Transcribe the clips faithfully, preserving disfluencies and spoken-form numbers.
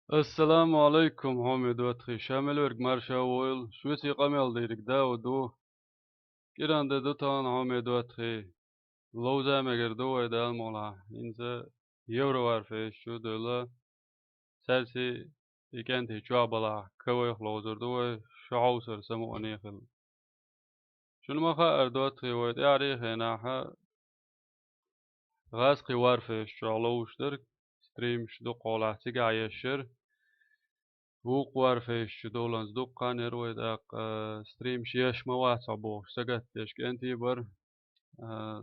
Ассаламу алайкум, хьоме доттагӀий, ша мел верг марша войла, шуьца къамел дийриг Дауд ву. КӀиранде ду тахана, хьоме доттагӀий, ловза мегар ду вай Дала мукъалахь, хӀинца Евроварфейс чу а девлла, цаьрца и кӀентий чохь балахь, ка вайх ловзур ду вай, шу хьовсар самукъане а хилла. Шуна ма хаъара, доттагӀий, вай тӀаьхьарчу хенахь гӀазкхи Варфейс чохь ловзуш дара стримаш, дукха хьолахь цигахь еш яра. Вукху Варфейс чу довланца дукха хан яра вай, тӀаккха, а, стримаш еш ма вац хьо бохуш, сагатдеш кӀентий бара. А,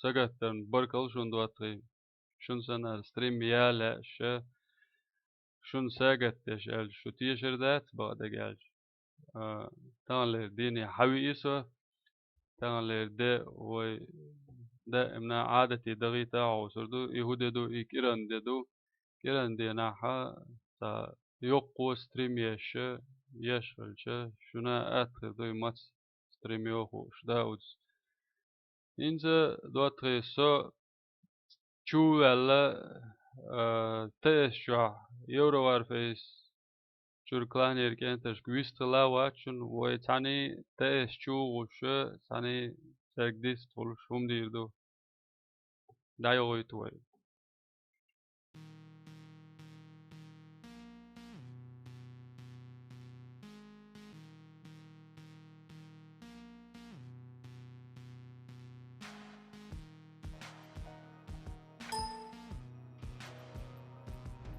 сагатдарна баркалла шуна, доттагӀий. Шуна санна стрим яла лаьа ша, шуна сагатдеш аьлча, шу тешар дац, бакъдерг аьлча. А, таханлера дене хьан вии со, таханлера де вай даимна Ӏадате дахийта а хьовсур ду, и хӀун де ду, и кӀиран де ду. КӀиран денахь цхьа йоккхо стрим еш, еш хилча, шуна атта хир ду и маца стрим йохуш Даудас. ХӀинца, доттагӀий, со чу а ваьлла, а, ТС чохь, Евроварфейс чуьра кланера кӀенташка вистхила а вац шуна, вай цхьаьний ТС чу а гӀуш, цхьаьний цаьрга дистхуьлуш хӀума дийр ду. ДӀайохуьйту вай.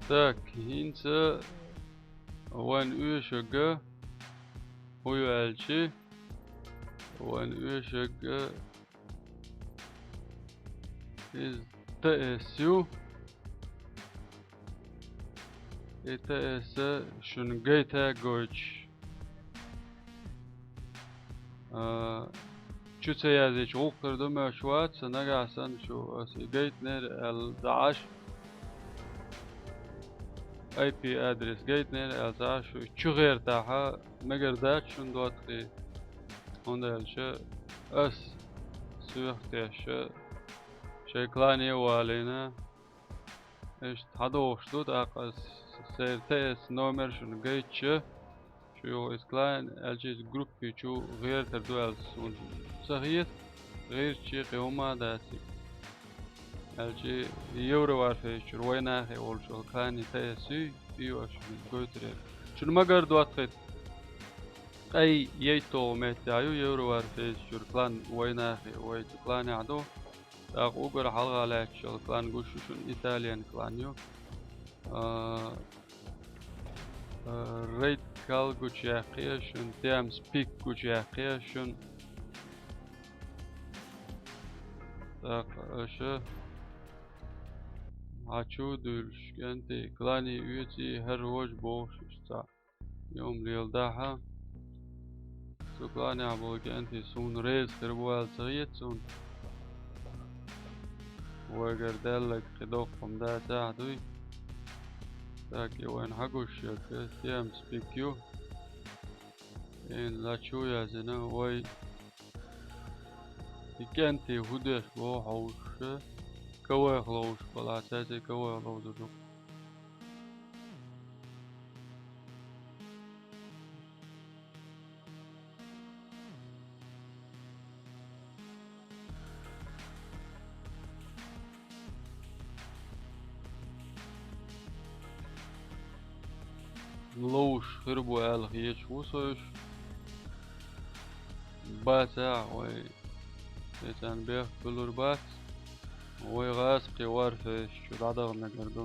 Так, хӀинца вайн оьшург хӀун ю аьлча, вайн оьшург иза ТС ю. И ТС шуна гайта а гойтуш, а, чу ца яздича гӀуллакх хир ду моьттуш вац, нагахь санна шу аса и гайтинера аьлла ца Ӏаш, IP адрес гайтинера аьлла ца Ӏаш, шу чу гӀертахь мегар дац шуна, доттагӀий, хӀунда аьлча ас соьх тешаш шайн клане а валийна, иштта хьадогӀуш ду, тӀаккха ас сайра ТС номер шуна гайтича, шу юха иза клан аьлча иза группе чу гӀертар ду аьлла суна ца хета, гӀиртича кхин хӀума а дац. Аьлча Евроварфейс чуьра вайнахе волчу клане ТС юй, и аша шуна гойтур яра. Шуна магар доттагӀий, ткъе ейтталгӀа меттехь ю Евроварфейс чуьра клан вайнахе, вай цу кланехь ду. ТӀаккха уггар хьалха лаьтташ йолу клан гуш ю шуна, Италиян клан ю. А, а, Рейд Кал гучуяккхи шуна, Тиамс Пик гучуяккхи шуна. ТӀаккха аша хьан чу а дуьйлуш, кӀентий, клане оьций, хӀара вожа бохуш, иштта цхьа юург леладахь, цу кланехь болу кӀентий суна реза хир бу аьлла ца хета суна. Вайгара даьлларг кхин доккха хӀума дацахь а дуй. Так, и вайна хьан гуш ерг, Тиамс Пик ю. Эн лачу яздина, вай и кӀентий хӀун деш боху хьовсуш, ка вайх ловзуш балахь, цаьрца ка вайх ловзур ду. Ловзуш хир бу аьлла хеташ ву со уьш. Бацахь а вай, и царна бехк буьллур бац. Вай гӀазкхи Варфейс чу дӀадаха мегар ду.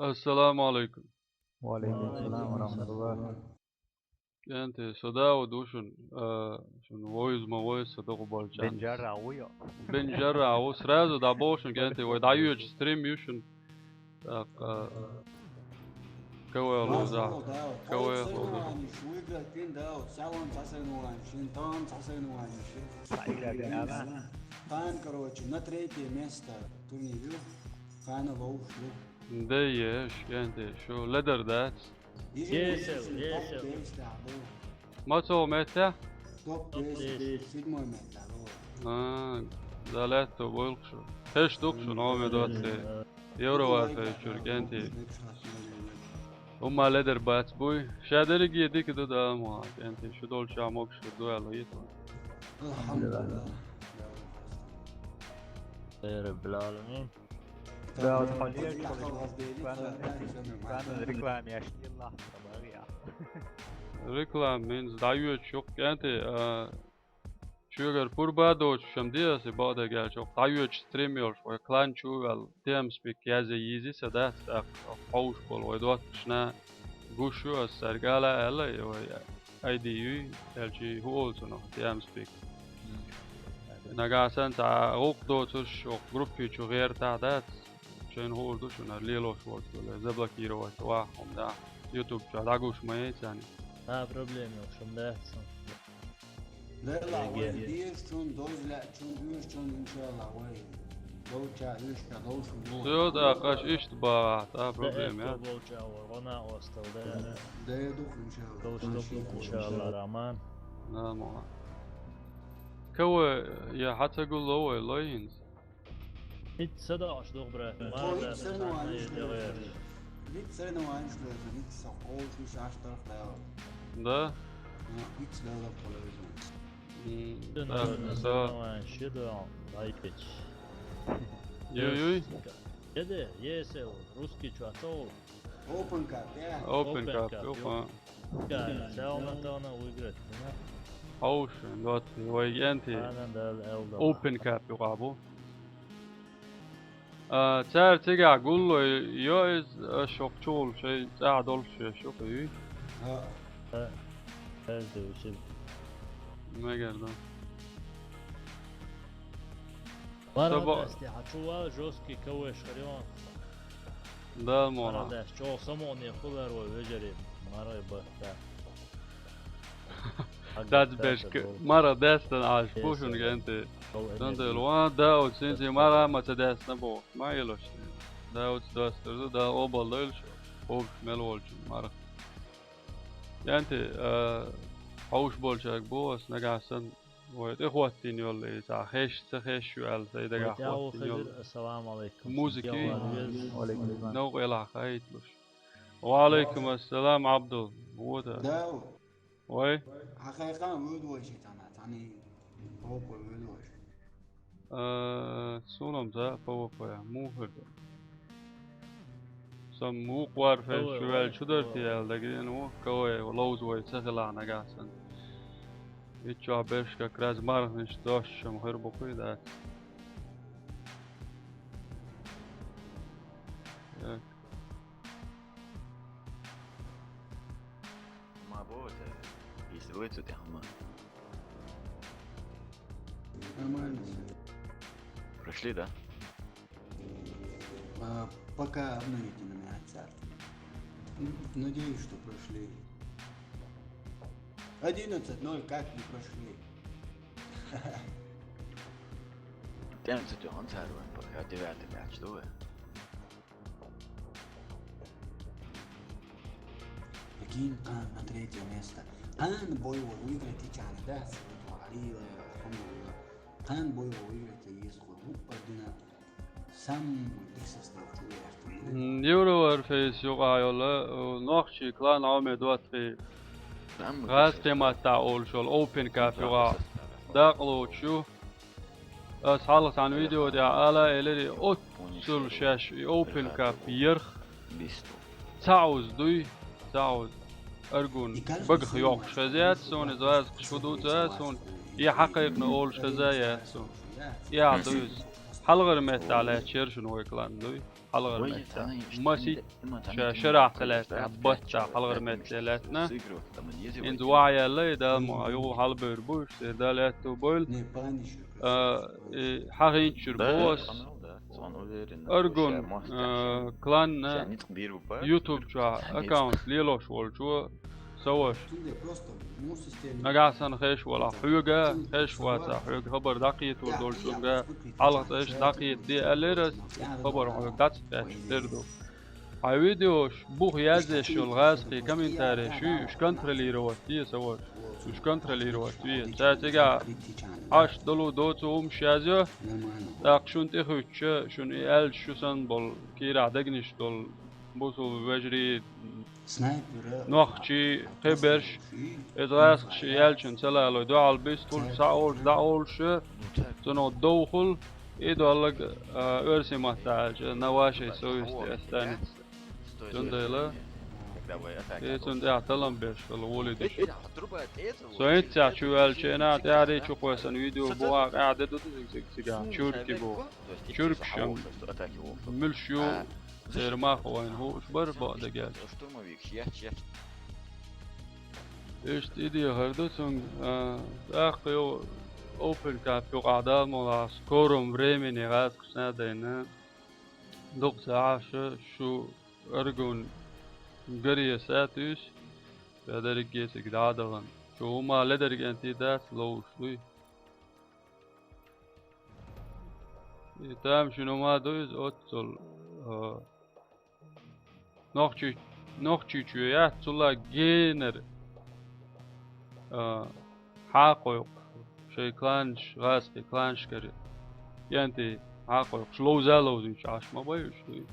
Ассаламу алайкум. Ва алайкум салам ва рахматуллах. КӀентий, со Дауд ву шуна, а, шуна вовза ма вовза сан дукха болчарна. Бен Джаррах ву йо? Бен Джаррах ву, сразу дӀабоху шуна, кӀентий, вай дӀайоьдучу стрим ю шуна. ТӀаккха, а, КВ ловза. КВ ловза. Выиграть, да, салон соревнования, шин там соревнования. Выиграть, да. Там, короче, на третье место турнир. Хана лоуш. Да, еш, кӀанте, шу ледар дац. Есел, есел. Мацо метта? Топ десять, седьмой метта. А, да лаьтто болх шу. Хеш дук шу, номер двадцать. Евровар фейчур, кӀанте. Умма ледар бац буй. Ша дерриге дика ду да ма, кӀанте, шу долча мог шу дуэл йиту. Алхамдулилла. Хейр, Раббил Аламин. Да, вот хьале, реклама яш, Аллах, табария. Реклама, мин дӀайоьдуш юкъ, кӀанте, а, шуьгара пурба доцуш шам диаси бакъдерг аьлча, дӀайоьдуш стрим йолуш, вай клан чу ваьлла, TeamSpeak язъе йийзи сан дац, тӀаккха хьовш болу вай доттагӀашна гуш ю аса цаьрга ала аьлла, и вай ID юй, аьлча хӀу олу цунах, TeamSpeak. Нагахь санна цхьа гӀуллакх доцуш, оха группи чу гӀертахь дац, шайна хуур ду шуна, лелош волчу, заблокировать ваха хӀума дахь, YouTube чохь дӀагуш ма яй царна. А, проблема йолуш хӀума дац. Делла вай дезачун, доза лаьачун, уьйрачун, иншалла, вай долча, уьйрача долуш ду. Всё, да, кхаш иштта бахахь, та проблема яц. Болча вара гӀо накъостал, да. Да, дух, иншалла. Долуш ду, иншалла, Роман. Да, ма. КВ, я хьан ца гулло вай, лой хӀинца? ХӀинца ца доӀуш ду, брат. Мара дац, хьан ца доӀуш ду? ХӀинца соревнованиш лоьцу, хӀинца со кхочуш аш тарх дала. Да? Ну, хӀинца дала полезно. М, да, да. Соревнованиш ю доӀу, лайкич. Юй, юй. Еде, есел, русский чу ацо. Open Cup, я? Open Cup, ю-кха. Га, цхьа хӀума тахана выиграть дина. Хьовш, доцу вай кӀанте. Ханан дала аьлла. Open Cup юкъа бу. А, цара цигахь гулло йо иза, аша хӀокху чухула шайн цӀахь долуш еш ю-кха юй? ХӀаъ. ХӀаъ. Хаза ду висина. Мегар ду. Мара даьсте хьан чу вала жесткий КВ-ш хир ю. Да, мора. Мара даьсте чӀогӀа самукъане хуьлура вай вежарий, мара батта. Дац бешка, мара даьстина Ӏаш бу шуна кӀанте. Цундела ван да оцу синзи мара ма ца даьстина бохуш, ма елаш. Да оцу достур ду, да обал дойла шу, хӀуш мел волчу мара. КӀанте, а, хьовш болчаьрга боху ас нагахь санна. Вай тӀехӀоттийна йолу иза, хьан хезаш, ца хезаш ю аьлла, сайн дагахь хӀоттийна йолу. Ассаламу алейкум. Музыки. Валейкум ассалам. Новкъа елахь хаийталуш. Ва алейкум ассалам, Абдул. Вот. Да. Вай. Хьан хай хан вуьйду вай ши цхьана, цхьана попа вуьйду вай ши. А, суна-м за попа, муха хир ду? Сан мукъа варфейс шу ваьлла чу дара те аьлла дагадеана ву, КВ ловза вай ца хилахь нагахь санна. Итт чохь берш как раз марханаш дош шуна хир бу кхуьй дац. Так. Ма бо, это, если вы цу тяхма. Нормально всё. Прошли, да? А, пока обновите на меня отца. М, надеюсь, что прошли. Одиннадцать ноль как не прошли. Там цу тяхма царван, пока девятый мяч, что вы? Прикинь, а, на третье место. Хан бойво выиграть и чаны, да, свету Алиева, алхамдулилла. Хан бойво выиграть и есть хуй. Ну, ордина. Самый биг состав чу яхту. М, Евроварфейс юкъа йолу, э, нохчий клан Ӏомедоттий. Газ тематта олуш йолу Open Cup юкъа дакъалоцуш ю. Ас хьалха цхьана видео тӀехь ала элира, оццул шаьш и Open Cup ярх. Цхьа Ӏуза дуй, цхьа Ӏуза. Аргун багах йоккхуш хеза яц суна, иза вазкхаш хӀу ду ца суна, и хьакхайкхина олуш хеза яц суна. И ахь ду иза. Хьалхара метта лаьтташ яра шуна вай клан дуй. Хьалхара метта. Масийтта ша шарахь ца лаьцна, батта хьалхара метта лаьцна. Инза вахьа яьлла, и Дала ма юха хьалабевр бу, иштта Дала аьтту бойла. А, и хьахийнчуьра бу ас. Аргун, э, кланна YouTube чохь аккаунт лелош волчо, со ваша. Нагахь санна хезаш волахь хьоьга, хезаш вацахь хьоьга хабар дӀакхетор долчунга, хьалха цӀа иштта дӀакхетаде аьллера ас, хабар хьоьга дӀа ца кхаьчча тера ду. Хьайн видеош бух язъеш йолу гӀазкхийн комментареш ю, уьш контролировать де, со ваша. Уьш контролировать де. Цаьрца цигахь Ӏаш долу доцу хӀумаш язйо, тӀаккха шуна тӀехуьттуш, шуна и аьлча шу санна болу, кийрахь дегнаш долу бусул вежарий, нохчий, кхиберш, иза гӀазкхаша и аьллачунна ца лалой, дуьхьал бистхуьлуш, схьаолуш, дӀаолуш, цунах довхула, и доллаг, а, оьрсийн маттахь аьлча, на вашей совести останется. Цундела, и цунна тӀехь талам беш хила волуьйтуш. Со хӀинццехь чу ваьллачу хенахь, тӀаьхьарий чу кхоьссина видео бу, а, къаьхьа де ду цига, цига, чурки бу. Чуркаш муьлш ю, церан мах вайна хууш бара бакъдерг аьлча. Иштта и дехар ду цуьнга, а, тӀаккха йо, Open Cup юкъахь Дала мукъалахь, скором времени гӀазкхашна а дайна. Дукха ца Ӏаш шу Аргун гаре сатуьйсу, я дерриге цига дӀа а дахана. Шу хӀума ледерг кӀентий дац, ловш дуй. И тамашийна хӀума ду иза оццул, а, Нохчий-, Нохчийчоь яц, цул а генара, а, хьакхойкхуш, шайн кланаш, гӀазкхийн кланашкара кӀентий хьакхойкхуш, ловза а ловзуьйтуш Ӏаш ма бай уьш дуй.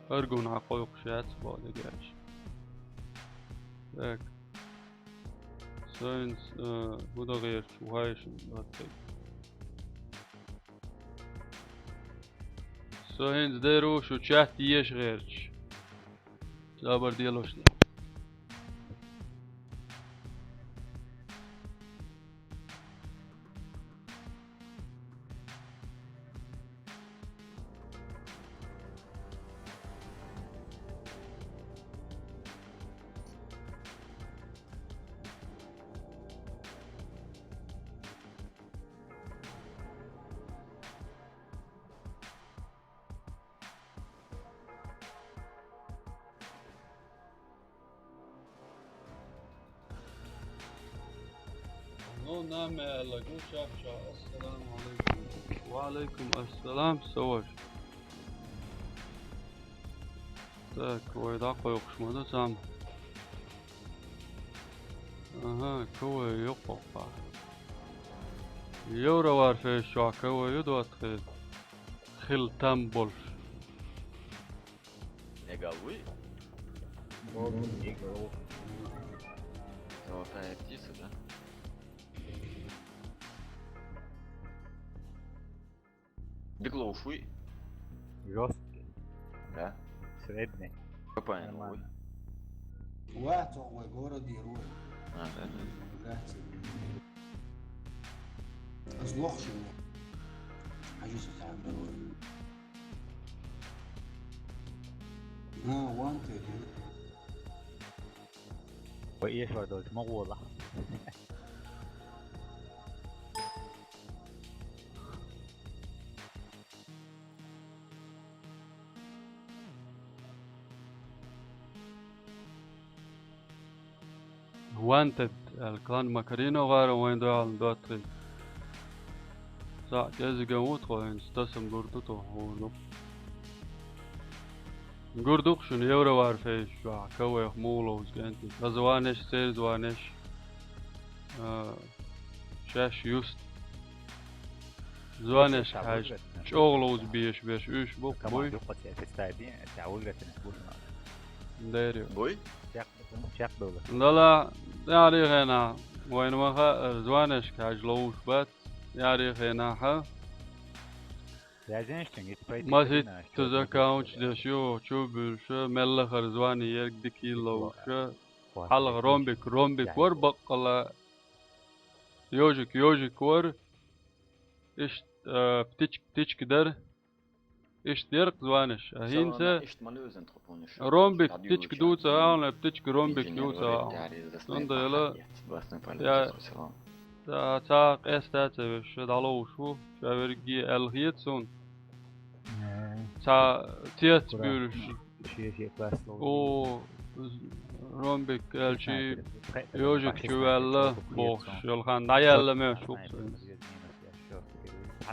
Аргун хьакхойкхуш яц бакъдерг аьлча. Так. Со хӀинца, а, хӀун дан гӀерташ ву хьайшина даттайг. Со хӀинца дер ву шу чат еша гӀерташ. Собар делош ду. Ну, нами аьлла гу чапча. Ассаламу алейкум. Ва алейкум ассалам, со ваша. Так, вай дӀакхойкхуш ма ду цхьамма. Ага, КВ ю кхоккха. Евроварфейс чохь КВ ю доттагӀий. Хила там болуш. Мегал вуй? Богу, мегал. Золотая птица, да? Дика ловш вуй? Жёсткий. Да? Средний. Копаем вуй? Нормально. Ва, цо вай город Герой. А, да, да. Грация. Аз лохший. Хьажи со цхьа герой. А, ван ты, да? Вай эшвар долчу ма гӀолахь. Wanted аьлла, клан Макарино гӀара вайн дуьхьал доттагӀий. Цхьаъ кӀезиган ву тхо, хӀинца тасам гур ду тхо, хӀора ду. Гур ду-кх шуна Евроварфейс чохь, КВ-х муха ловзу кӀентий. Ткъа званеш, церан званеш, а, шаьш юст. Званеш хьаьжча, чӀогӀа ловза безаш берш уьш бу-кх, буй? Дера ю. Буй? Чекхдала, тӀаьхьарий хенахь, вайна ма хаьара, званешка хьаьжча ловзуш бац, тӀаьхьарий хенахь. Маситтаза аккаунташ деш ю, чу а буьллуш, меллахара звани ерг дика йилла ловзуш, хьалха ромбик, ромбик вара баккъала, ёжик, ёжик вара, иштта, а, птичка, птичка дара. Иштта дерг званеш. А хӀинца ромбик птичка ду ца хаьа, птичка ромбик ю ца хаьа. Цундела я Ца, ца къаьстта ца веш, дӀаловш ву, ша верриге аьлла хета суна. Э, Ца тетта куда? Буьйлуш. Шен-шен класс ловш. О, Ромбик аьлчи, ежик чу ваьлла бохуш, йолхан дӀаяьлла меш ву. Цхьана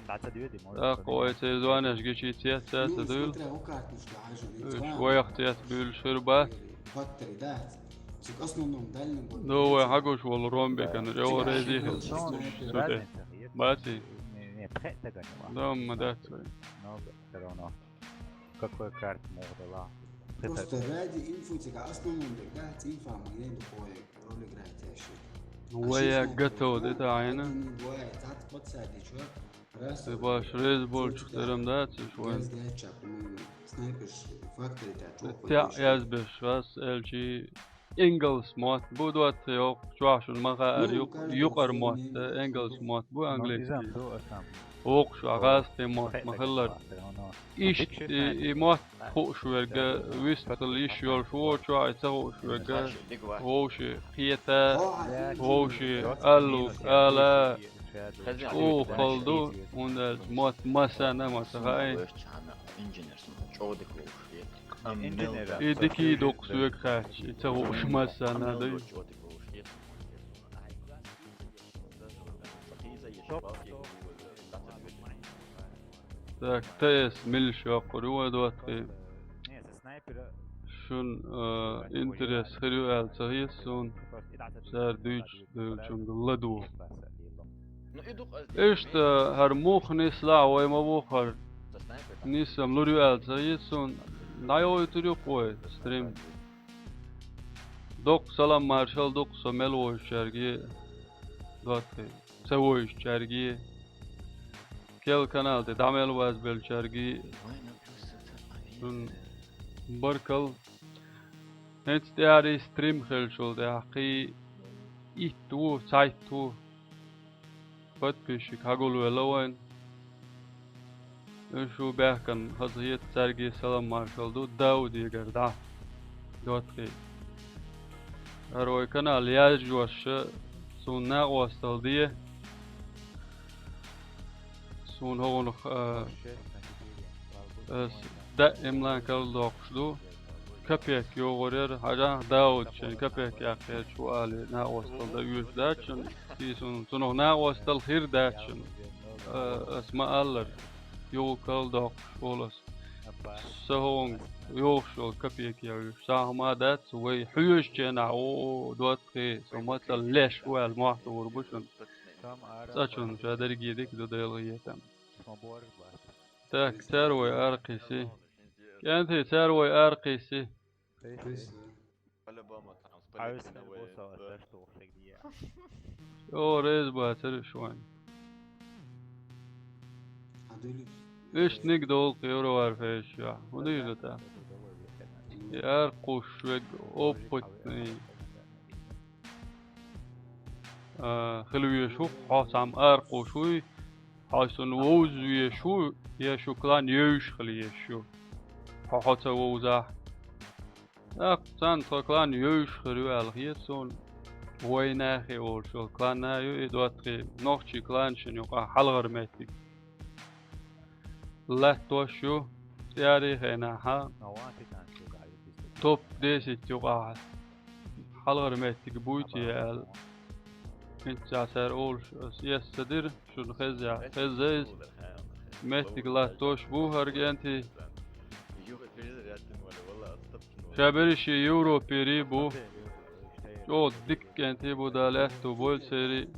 дӀа ца доьду, может, ТӀаккха вай церан зонеш гичи тетта ца дуьйла. Уьш вайх тетта буьйлуш хир бац. Ну, вай хьагуш волу Ромбикан чӀогӀа реза хилла цу тӀе. Баций? Не, не, пхеа стагана ма. Да, ма дац вай. Но всё равно. Какой карт муха дала? Просто ради инфы цигахь основном дерг дац, инфа ма гинай дукхой ролик райтеши. Вай готов де таӀийна. Баш реза болчух терам дац уьш вайн. Снайперш фактори тӀе чохь. ТаӀ язбеш вас аьлчи, ингалс мотт бу доттагӀий, йоккху чохь шуна ма хаьара, юкъ-, юкъара мотт, ингалс мотт бу английский. Вокхуш а гӀазкхийн мотт ма хиллара. Иштта и, и мотт хууш верг, вистхила йиш йолуш ву чохь, и ца хууш верг, вовши кхета, вовши аллуг ала, чӀогӀа хала ду, хӀунда аьлча мотт массарна а ма ца хаьа. И дикий дукха соьга хаьттича, и ца хууш массарна а дуй. Так, ТС милаш йоккхур ю вай доттагӀий? Шуна, а, интерес хир ю аьлла ца хета суна, цара дуьйцуш девлчуьнга ладугӀу. Иштта хӀара муха нислахь, вай ма ву хӀара. Нисам лур ю аьлла ца хета суна, дӀайовхуьйтур ю-кх вай стрим. Доккха салам маршалла ду-кх со мел вовзучаьрга, доттагӀий, ца вовзучаьрга, керла канал тӀе дӀа мел вазбеллачаьрга. Шуна баркалла. ХӀинца тӀаьхьарий стрим хиллачул тӀаьхьа кхин итт ву, цхьайтта ву подписчик хьагулвелла вайна. Уьш ву баьхкина хазахета, цаьрга салам маршалла ду Даудегара дӀа, доттагӀий. ХӀара вай канал язъеш, суна накъосталла де. Суна хӀокхунах, а, ас даимлан карладоккхуш ду. Капек йогӀур яра, хьажахьа, Дауд шен капек яккхийча ву алий, накъосталла дан оьшуш дац шуна. И суна, цунах накъосталла хир дац шуна. А, ас ма-аллара, юха карладоккхуш волу ас. Сан хӀокхунга йогӀуш йолу капек ян оьшуш. Цхьа хӀума дац, вай хьоьжучу хенахь, о, доттагӀий, со мацалла леш ву аьлла мохь тухур бу шуна. Цкъачунна ша дерриге дика ду, Делан хетам. Так, цара вай ара кхиссий. КӀентий, цара вай ара кхиссий. О, реза бацара уьш вайна. Иштта ниг долу кхевра вара фейша. ХӀун дийр ду тӀаккха? И ара кхуссуш верг опытный, а, хила везаш ву, хьо цхьамма ара кхуссуш вуй, хьо шуна вовза везаш ву, я шу клан евзаш хила езаш ю? Хьо, хьо ца вовзахь. ТӀаккха царна тхо клан евзаш хир ю аьлла хета суна. Вай нахе волуш йолу клан а ю и, доттагӀий, нохчий клан шина юкъахь хьалхара меттиг латтош ю, тӀаьхьарий хенахь топ десять юкъахь хьалхара меттиг буй те аьлла. ХӀинца цара олуш ас эс ца дира, шуна хеза, хеза иза. Меттиг латтош бу хӀара КӀентий. Ша берриш Европера бу. ЧӀогӀа дика КӀентий бу, Дала аьтто бойла церан.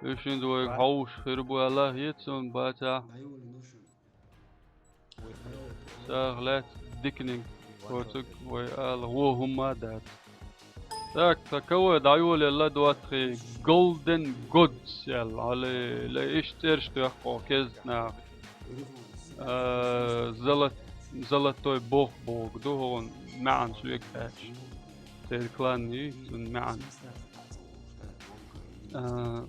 Уьш хӀинца вайга хьовсуш хир бу аьлла хета суна, бацахь. Сагах лаьцна диканиг, оцуг вай ала вон хӀумма а дац. Так, тхан КВ дӀайолаелла, доттагӀий, Golden Gods аьлла. Хьале, ле, иштта цӀераш тоьхна кхо кеза наха. А, золот-, золотой бог бохург ду, хӀокхун маьӀна соьга хаьттича. Церан клан ю, цуьнан маьӀна. А,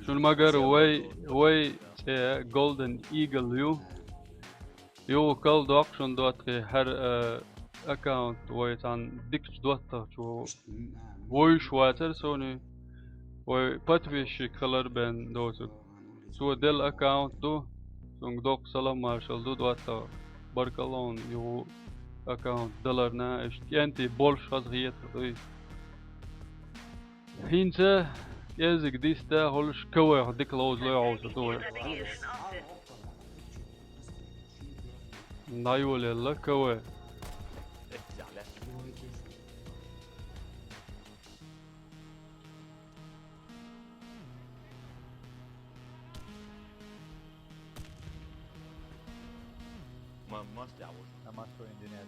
шуна ма-гарра, вай, вай цӀе Golden Eagle ю. Юха карладоккху шуна, доттагӀий, хӀара, а, аккаунт вай цхьана дикачу доттагӀчо вовзаш вацара суна. Вай подписчик хилар бен доцург. Цо делла аккаунт ду. Цунга доккха салам маршал ду, доттагӀа. Баркалла хьона, юха аккаунт даларна, иштта кӀентий болуш хазахетар дуй. ХӀинца кӀеззиг дисте а хуьлуш, КВ-х дика ловзалой хьовсур ду вай. ДӀайолаелла КВ. Ма-, мас тӀехь ву? Намаз со индинет.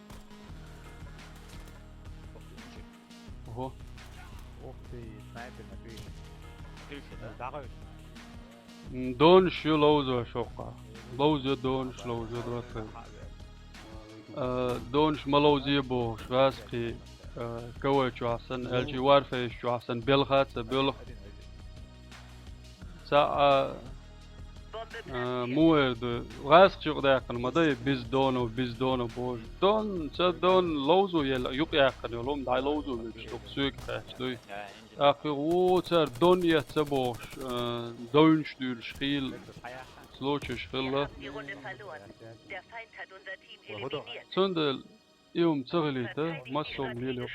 Охо. Ух ты, снайпер на крыше. На крыше, да? ДӀагӀойша. М, донаш ю ловзош хӀокху. Ловзо донаш, ловзо доцург. А, донаш ма ловзе бохуш, гӀазкхий, а, КВ чохь санна, аьлча Warface чохь санна, белха а ца боьлху. Цхьаъ, а, муха эр ду, гӀазкхаша юкъадаьккхина ма дай, без донов, без донов бохуш. Дон, ца дон, ловзо елла, юкъаяьккхина йолу хӀума дӀаловзо вуьгуш, дукха соьга кхаьчна дуй. ТӀаккха юха ву цара дон эцна ца бохуш, а, довнаш дуьйлуш хийла, случайш хилла. Цундела и хӀума ца хилийта, массо а хӀума лелайо.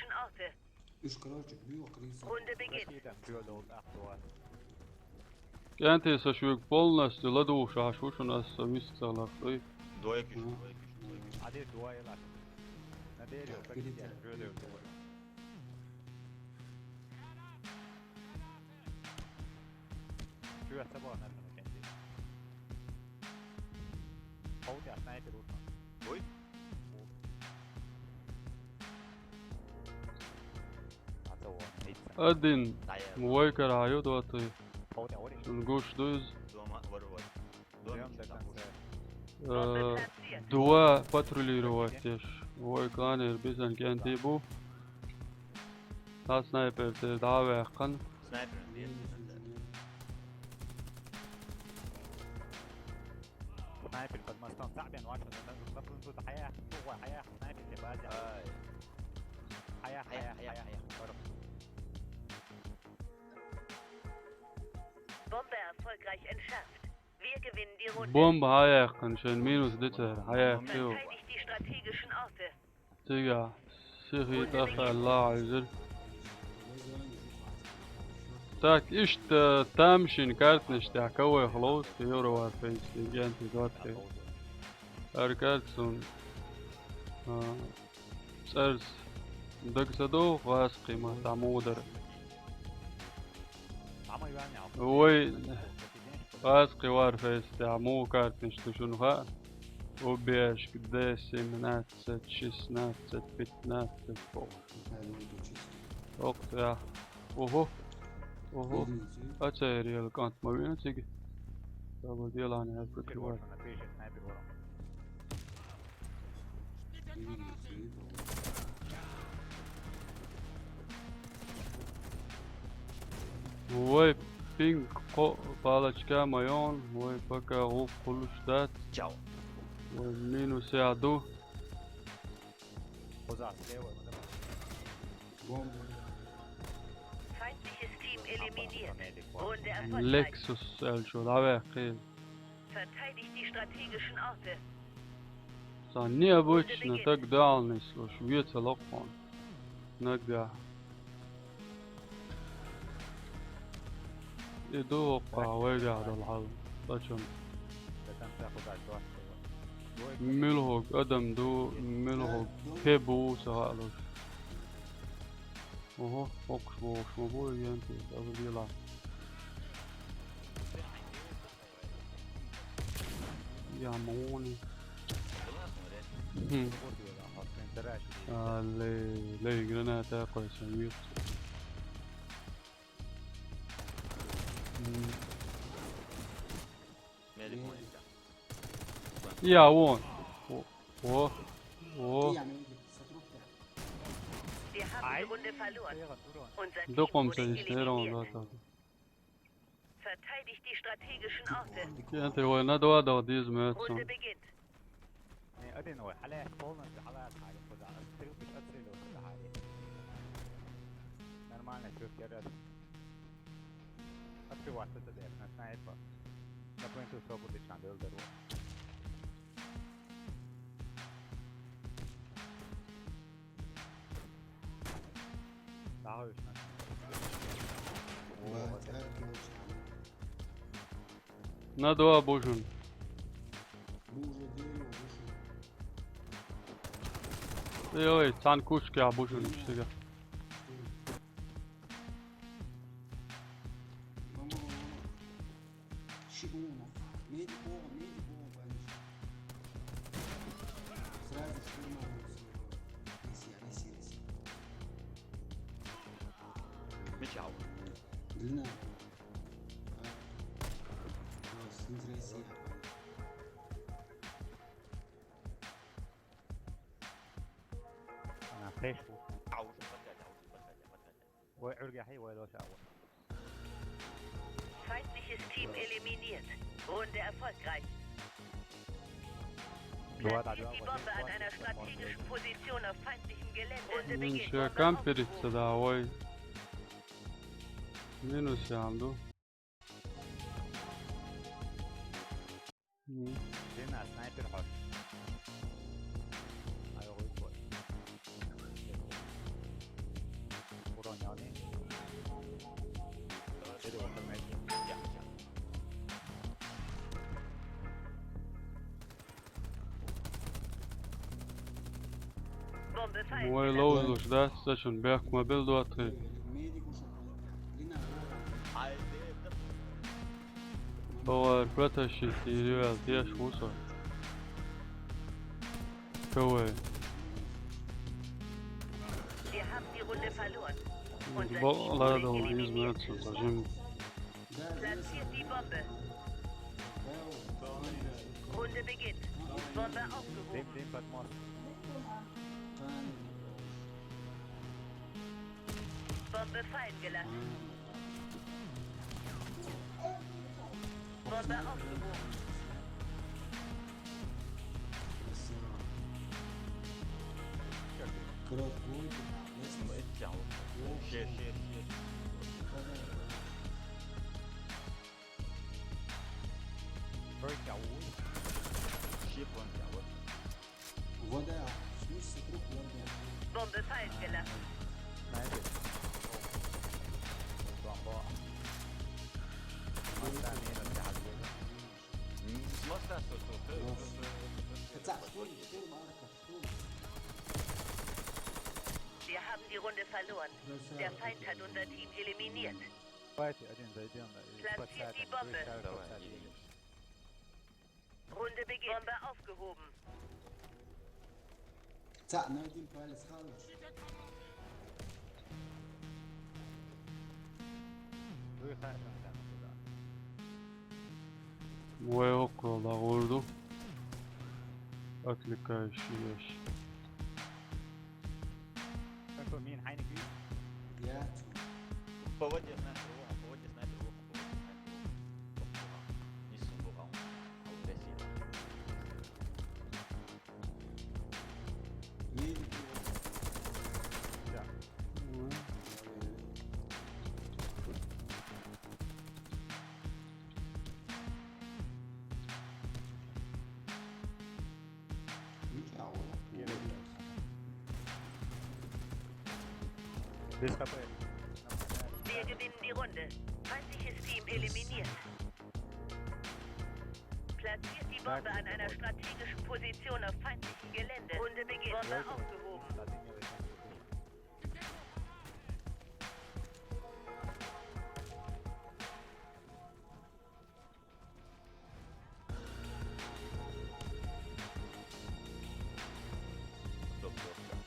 КӀентий, со шуьга полностью ладугӀуш Ӏаш ву шуна, аса со вист ца лахь дуй. Чоьхьа ца бахна шуна кӀентий. Хьо тӀехь снайпер ву шуна. Вуй? Ацо вон, хӀицца. Один. Дайа. Вай карахь ю доцург. Хьо тӀехь варий? Шуна гуш ду иза. Дома воровать. Ждём до конца. Э, два патрулировать деш. Вай кланера бисина кӀентий бу. Цхьа снайпер тера дӀа а ваьккхина. Снайпер. Снайпер под мостом. Цхьаъ бен вац, на, на, на фронту хьаяккха, хьаяккха, снайпер тӀе базе. Ай. Хьаяккха, хьаяккха, хьаяккха, хьаяккха. Bombe erfolgreich entschärft. Wir gewinnen die Runde. Бомба хьаяьккхина, шайн минус дицара, хьаяьккхи. Verteidigt die strategischen Orte. Цигахь сихи тӀе а хаьлла хьуьйзира. Так, иштта тамашийна картанаш тӀехь КВ-х ловзу, Евровар фейсбук, кӀентий доцург. ХӀара карта суна, а, цӀерца дага ца догӀу, гӀазкхий маттахь муха дара. Вай гӀазкхий Warface тӀехь муха картанаш ду шуна хаьа? Убежка, Д семнадцать, шестнадцать, пятнадцать бохуш. Окх, я. Ого. Ого. А церан кӀант ма вина цига. Даба делахь, я прикрывать. Вай пинг кхо палочка ма йогӀу, вай пока гӀуллакх хуьлуш дац. Чао. Вай минус яхь ду. Feindliches Team eliminiert. Runde erfolgreich. Lexus аьлла чу дӀаваьккхи. Verteidigt die strategischen Orte. Сан необычно так далнис луш вецалла кхуьнан. Наггахь. И ду хӀокхахь вайгахь долу хьал, бачун. Муьлхарг адам ду, муьлхарг ке бу ца хаалуш. Ого, хӀокхуш бохуш ма бу, ен те, аса дела. Я муни. Хм. А, ле, ле, граната кхойсан вирт. М. Я, вон. О, о, о. Wir haben die Runde verloren. Unser Team wurde eliminiert. Дукхум ца йиснера вон датал. Verteidigt die strategischen Orte. Кенте вай на два дал диз мецун. Runde beginnt. Не, один вай, хьалаьцна полностью, хьалаьцна хьале кхуза. Стрелкаш отстрелил кхуза хьале. Нормально, всё, вперёд. Guarda, te devi una sniper. La prendo solo con le candele del rosso. Daha üstüne. Ba, her gün uçağım. Na, da, Božun. Bu уже değil olmuş. Joj, san kučke, a Božun, štega. Vamos, vamos, vamos. Шибуна. Меди бомба, Сразу штурмовал. Россия, Россия, Россия. Мечал. Длина. А, снизу Россия. Она флеш. عاوز بطل، عاوز بطل، بطل. وعرقه حي ولا شعور. Feindliches Team eliminiert. Runde erfolgreich. Два, да, Platziert два, die вот, Bombe an вот, einer вот, strategischen вот. Position auf feindlichem Gelände. Runde Hm, beginnt. še Bombe kamperica aufgehoben. Da, oj. Minus jedan, du. Hm. Длинная, снайпер хаш. Ай, ой, ой. Урон яни. Иди, вот, иди. Bombe fallen Oj, gelassen. low duš, da, sad ću bek ma bil dva, tri. Медик ушел. Длина. Haydi. Ovo je pretaši ti, rivel, ti ješ uso. Ovo je. Wir haben die Runde verloren. Unser Bo, Team lada wurde da izme eliminiert. Acu, kažem. Platziert die Bombe. Runde beginnt. Bombe aufgehoben. Дим, дим, под мост. Bombe fallen gelassen. Bombe aufgehoben. Кровь будет. Shit, shit, shit. Break your wood. Shit, one, yeah, what? Вода. Смысл круг вода. Bombe fallen gelassen. Maybe. Bomba. Must have been a bad. Must have so, so, so, so, so, so. Хотя, штурм, штурм, арка, штурм. Wir haben die Runde verloren. Der Feind hat unser Team eliminiert. Давайте, один за один. Platziert die Bombe. Давай, едем. Runde beginnt. Bombe aufgehoben. Цаана один палец хавар. Вы хорошо там туда. Oj, okolo da vurdu. Отвлекающий ящик. Какой мин хайник? Я. По воде снайпер, Вова, по воде снайпер, Вова, по воде снайпер, Вова. Не сумбура, он. А вот здесь есть. Медик. Да. Без хп. Wir gewinnen die Runde. Feindliches Team eliminiert. Platziert die Bombe an einer strategischen Position auf feindlichem Gelände. Runde beginnt. Bombe aufgehoben. Стоп, стоп, стоп.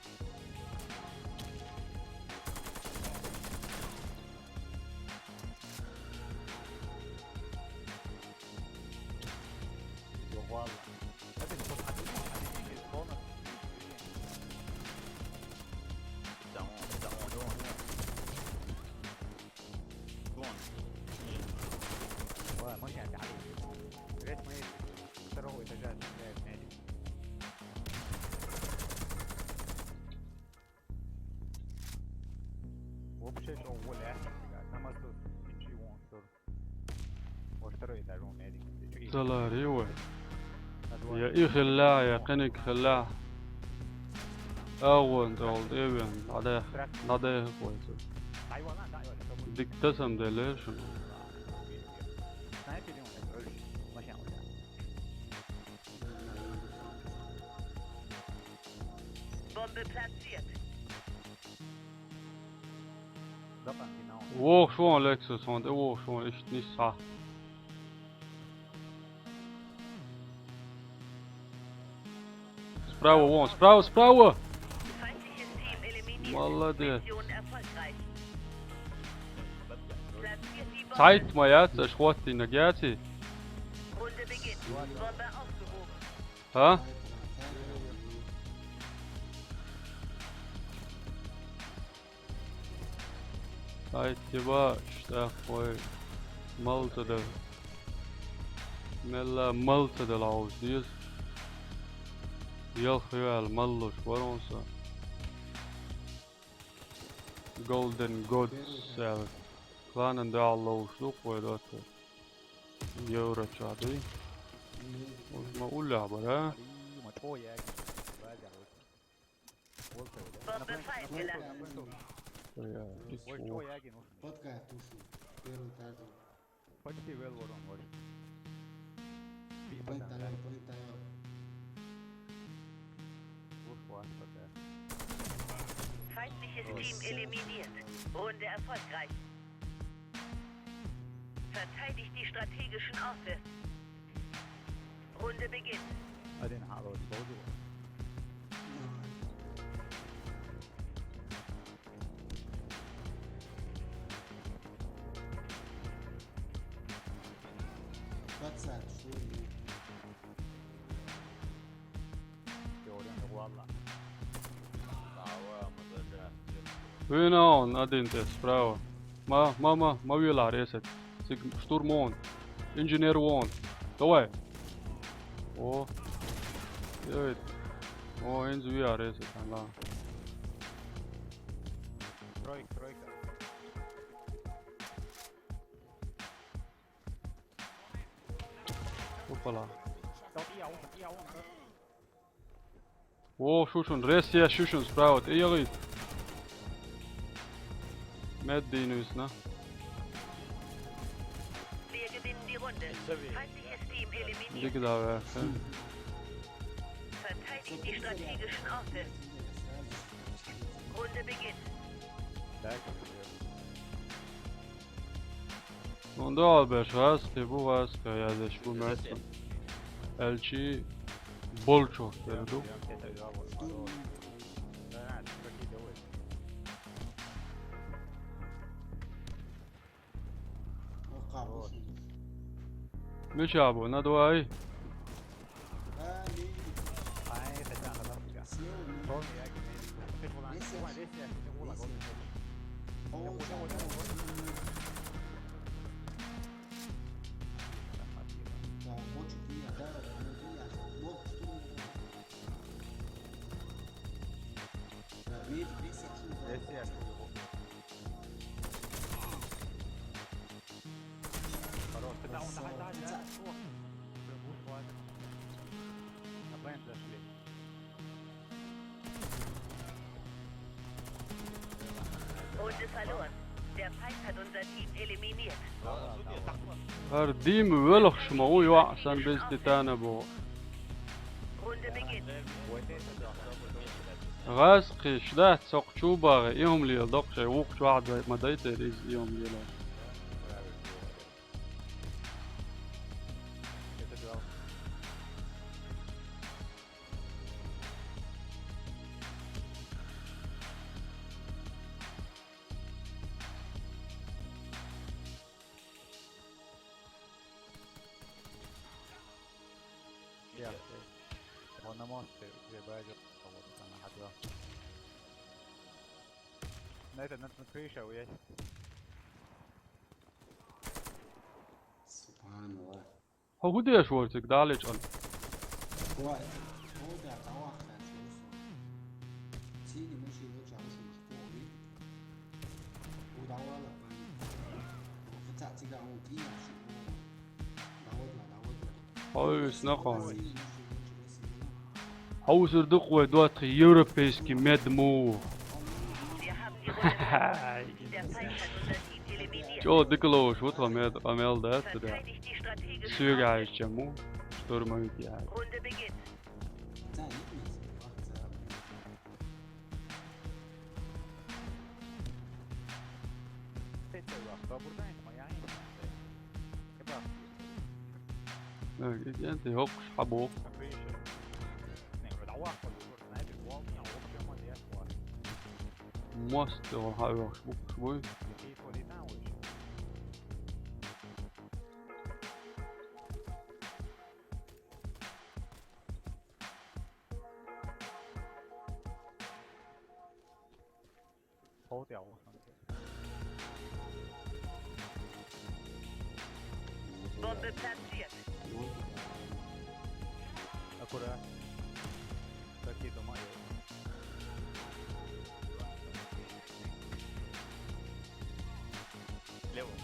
Yok valla. Hadi, hadi, hadi, hadi, hadi. Там он, там он, он, он. Вон. Ой, мощный, это Али. Рез моей второго этажа стреляет медик. Вообще, что увольняется, ребят. Намаз тут ничего, он тут. Салари вай. Я и хилла, я къиниг хилла. Агъон тӀол девен, дӀадех, дӀадех вай цо. Дик тасам деле шуна. Bombe platziert. Вохуш вон, Лексус, хьуна тӀе вохуш вон, иштта нисса. Справа вон, справа, справа! Feindliches Team eliminiert. Молодец. Mission erfolgreich. Platziert die Bombe. Цхьайтта ма яц, аш хӀоттийнарг яций? Runde beginnt. Bombe aufgehoben. А? Ай, тиба, иштта вай мал ца дала. Мелла мал ца дала хьовса деза. Ялх йоьлла мал луш вара хьуна со. Golden Gods аьлла. Кланан дуьхьал ловш ду-кх вай доттагӀа. Евро чохь дуй. Ма уллехь бара. Bombe fallen gelassen. Бля, ты чего? Подкаст ушел. Первый этаж. Почти вел ворон, вот. Point тайо, point тайо. Ух, вот пока. Feindliches Team eliminiert. Runde erfolgreich. Verteidigt die strategischen Orte. Runde beginnt. Один хьалоцу бовзу. Двадцать, что ли? Теория, ну ладно. Вина он, один те справа. Ма, ма, ма, ма вилар есет. Циг штурм он. Инженер он. Давай. О. Ей. О, инз виар есет, ана. Тройка, тройка. Опала. О, шу шун, рес я шу шун, справа тӀе ягӀийта. Мед дийна висна. Wir gewinnen die Runde. Feindliches Team eliminiert. Дика да ваьхна. Verteidigt die strategischen Orte. Runde beginnt. Так. Ну да, беш, гӀазкхи бу, гӀазкхи язеш бу меттан. Аьлчи болчо хӀара ду. Мича бу, на дуай? Хорош. Ты даун, давай, давай, давай. О, прям лучше хватит. На плент зашли. Runde verloren. Der Feind hat unser Team eliminiert. ХӀара дийма велхаш ма ву йоӀ сан беза титана боху. Runde beginnt. ГӀазкхи шдац цоккха чу багӀе, и хӀума леладо-кх шайн, вукху чохь дай-, ма дайтера иза и хӀума лело. Я. Вон на мосту, где база, вот она ходила. На это, на, на крыше есть. Субханаллах. Хьо хӀун деш вара цига, Далла чӀан? Вай, хӀунда дӀаваххаьча ву со? Цийна машина чу хьалшуьйш боху. ХӀун дӀавала бан? Хьо цхьаъ цига хьуна кийна шу боху. ДӀавадла, дӀавадла. Хойс накъон. Хьовсур ду-кх вай, доттагӀий, европейский мед му. ЧӀогӀа дика ловш ву тхо мед, къамел дац, да. Соьга хьаьжча му, штурмовик яхьа. Так, итен тӀе хӀокхуш хьабоху. Мост хьавоьхуш бу-кх уьш буй. Bombe platziert. Akkurat. Rakete mal. Levo.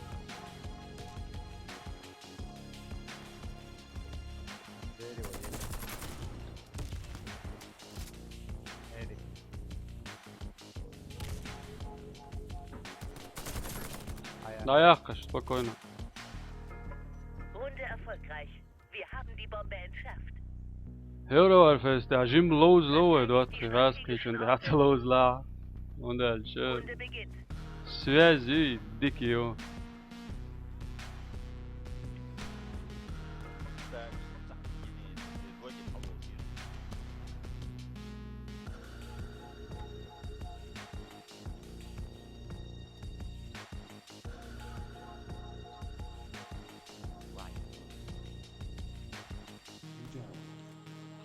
Deri, deri. Эй. Ай, ай. Да, яхкаш, спокойно. Runde erfolgreich. Wir haben die Bombe entschärft. Хевра вар фестехь жимма ловза ло вай, доттагӀий, гӀазкхичун тӀе хьаца ловзалахь. ХӀунда аьлча Runde beginnt. Связь юй, дика ю.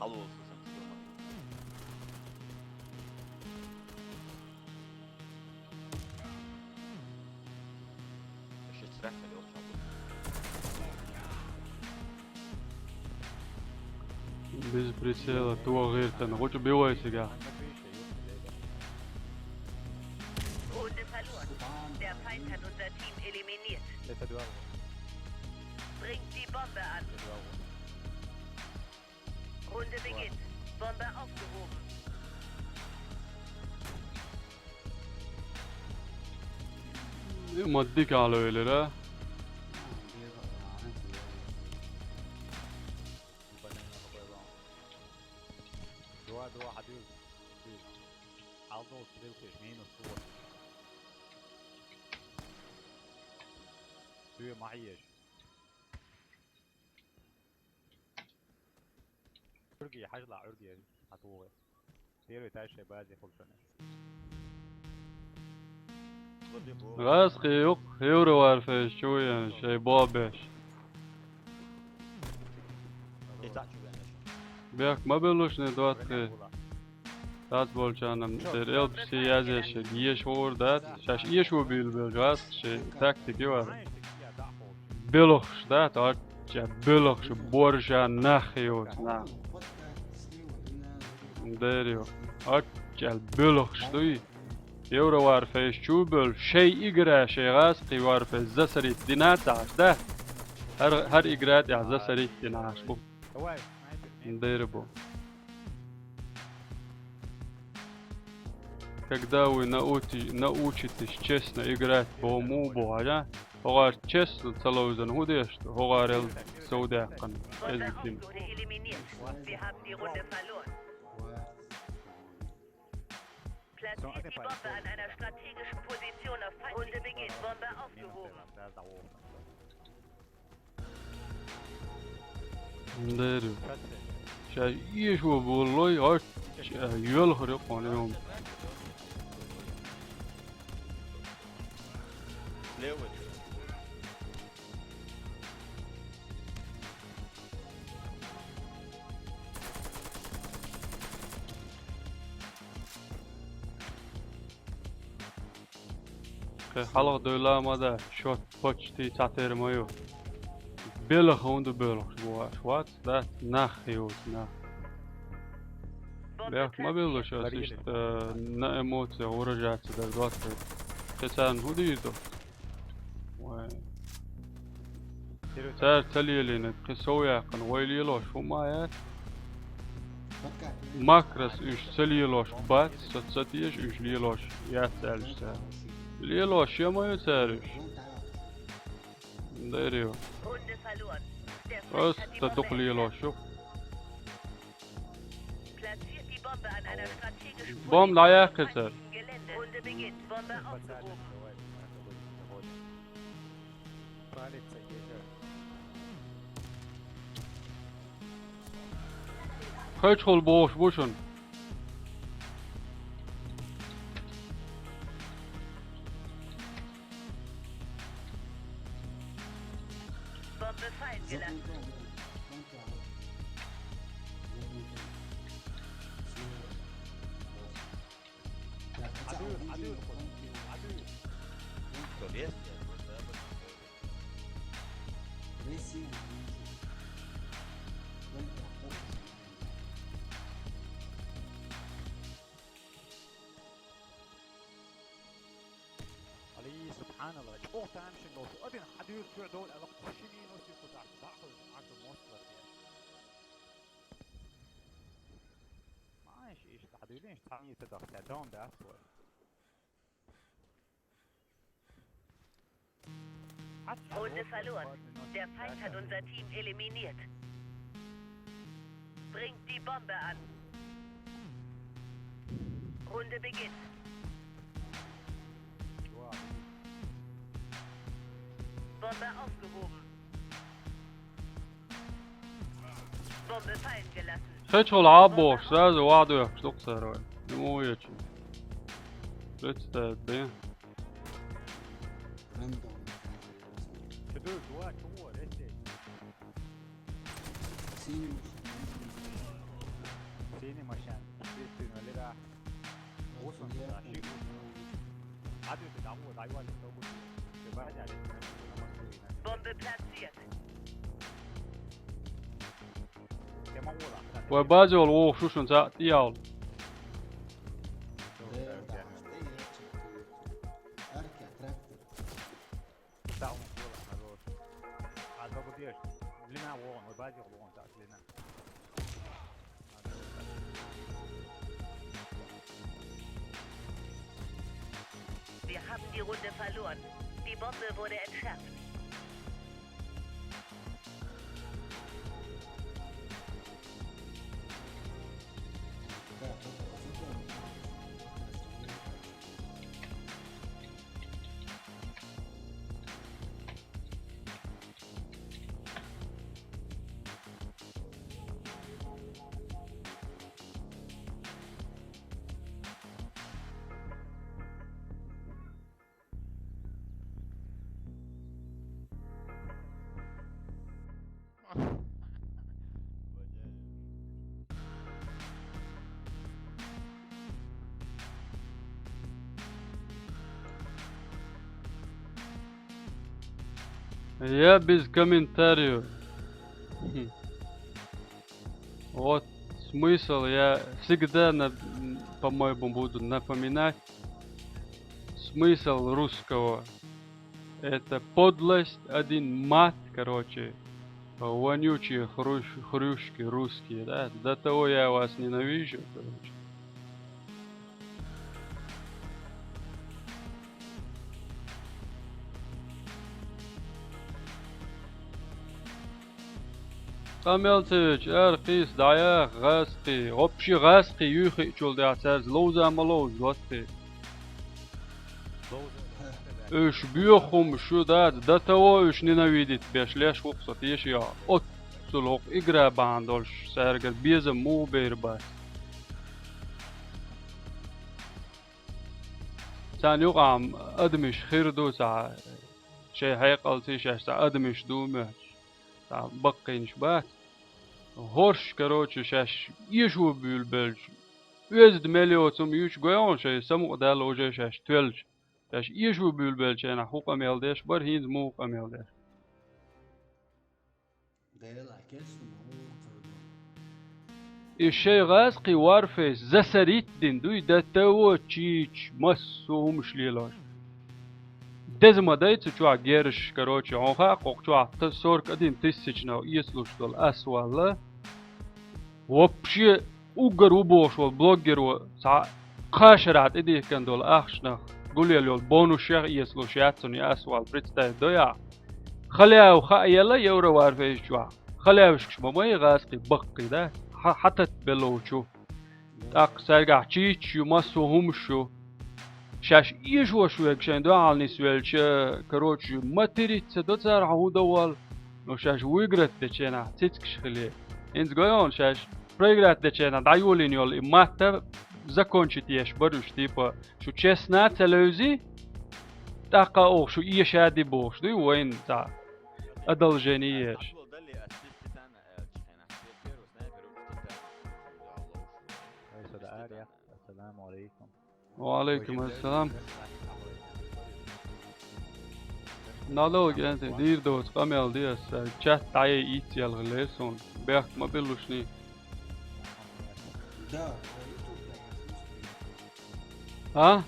Хьалолса сан. Ши цряхха йолча. Без прицела, тоха гӀертана. ГӀо чу бивай цига. Runde verloren. Der Feind hat unser Team eliminiert. Bringt die Bombe an. Runde beginnt. Bombe aufgehoben. Ма дика хьалойла, да? Два, два, один. Алдо стрелки, минус сто. Ты маешь. Ӏурги, хьажла Ӏурги, хьатугӀи. Первый тайшай базе хулшана. ГӀазкхий юкъ, хевра вар феш чу веана, шай бобеш. Бехк ма беллушни, доттагӀий. Дац болчарна дера элпаш язъеш, еша гӀур дац. Шаьш эшо буьйлабелча гӀазкхий шайн тактика ю вара. Белхаш дац, хӀорчча белхаш, борша нах йоцу нах. Дера ю. ХӀорчча белхаш дуй. Евровар фейс чу бевлла, шай игра, шай гӀазкхий вар фейс засарить дина ца Ӏаш, да? ХӀар, хӀар игра тӀехь засарить дина Ӏаш бу. Дера бу. Когда вы научи-, научитесь честно играть по мобу, а? ХӀогӀар честно ца ловзана хӀун деш ду? ХӀогӀарел сов даьккхина. Эза дина. Platziert die Bombe an einer strategischen Position auf feindlichem Runde beginnt. Bombe aufgehoben. Дера. Ша ишо боллой, хӀорчча йоьлхур ю кхунна юм. Кхин хьалха дуйла ма дац, шот почти цхьатерра ма ю. Белхан ду белхаш бу аш, вац, дац, нах йоцу, нах. Бехк ма беллаш ас иштта, э, на эмоциях выражаться дар доцург. Кхин царна хӀун дийр ду? Вай. Цара ца лелийнарг кхин сов яьккхина, вай лелош хӀума яц. Макрос уьш ца лелош бац, со ца теша уьш лелош яц аьлча цара. Лелош ма ю цара уьш. Дерриге. Ас ца дукха лелош ю. Platziert die Bombe an einer strategisch Бомба дӀаяьккхира цара. Gelände. Runde beginnt. Bombe aufgehoben. Кхечхула бохуш бу шуна. Bombe fallen gelassen. Али, субханалла, чӀогӀа тамашийна долуш. Один хьадуьйла чуьра довла, ала кху ши минус юкъа дахьа, дахьа, Москва. Ма, иштта хьадуьйла, иштта цхьаьна йита дахьа, дом дац вай. Runde verloren. Der Feind hat unser Team eliminiert. Bringt die Bombe an. Runde beginnt. Bombe aufgehoben. Bombe fallen gelassen. Кхечхула Ӏа а бохуш, сразу вахьа доьхкуш ду-кх цара вай. Ма ву ечу. Представь, да? Синий машина. Bombe platziert. Вай база йолу вохуш шу шуна цхьаъ тӀеяьлла. Wir haben die Runde verloren. Die Bombe wurde entschärft. Я без комментариев. Хм. Вот смысл, я всегда, на-, по-моему, буду напоминать смысл русского. Это подлость, один мат, короче, вонючие хрущ-, хрюшки русские, да? До того я вас ненавижу, короче. Къамел ца вечу, ара кхийса дӀаяха гӀазкхий, вообще гӀазкхий юй хиъчул тӀаьхьа цаьрца ловза ма ловза латкхий. Уьш боьха хӀума шу дац, до того уьш ненавидеть беш леш ву-кх со, теша йо. Оццул хӀокху игра бахьана долуш цаьргара безам муха бер бац. Царна юкъахь адамаш хир ду цхьа, шайн хьекъалций шаьш цхьа адамаш ду моьттуш, цхьа баккхийнаш бац. ХӀорш, короче, шаьш эшо буьйлабелча, оьзда мел йоцу хӀума юьйцуш гой хьуна шайн самукъадаьлла уже шаьш тоьлча. Шаьш эшо буьйлабеллачу хенахь хӀун къамел деш бара, хӀинца муха къамел деш. И шайн гӀазкхий Warface засорить дина дуй, до того чийча массо а хӀумаш лелош. Деза ма дай цу чохь герзаш, короче, хьуна хаьа, кху чохь та-, сорок один тысяча нах эцалуш долу асвалла. Вообще, уггар ву бохуш волу блоггеро цхьа кхаа шарахь тӀедихкина долу ахчанах гулъелла йолу бонусех эцалуш яц цунна и асвалла, представить дой ахь. Халява хаа елла Евроварфейс чохь. Халявашкаш ма ма ю гӀазкхий баккхий, да? Хьа-, хьататта беллачу. ТӀаккха цаьргахь чийташ ю, массо а хӀумаш ю. Шаьш эшош верг шайн дуьхьал нисвелча, короче, ма тирица до цара хьан хӀун дан вал, но шаьш выиграть дечу хенахь цицкаш хиле. ХӀинца гой хьуна шаьш проиграть дечу хенахь дӀайолийна йолу и матта закончить еш бара уьш, типа, шу честно а ца левзи, тӀаккха оха шу эша а ди бохуш дуй вайна цхьа одолжение еш. Ва алейкум ассалам. Налог, янте, дийр доцу къамел де аса, чат дӀае ийца ялгӀа лер суна. Бехк ма биллушний. Да. А?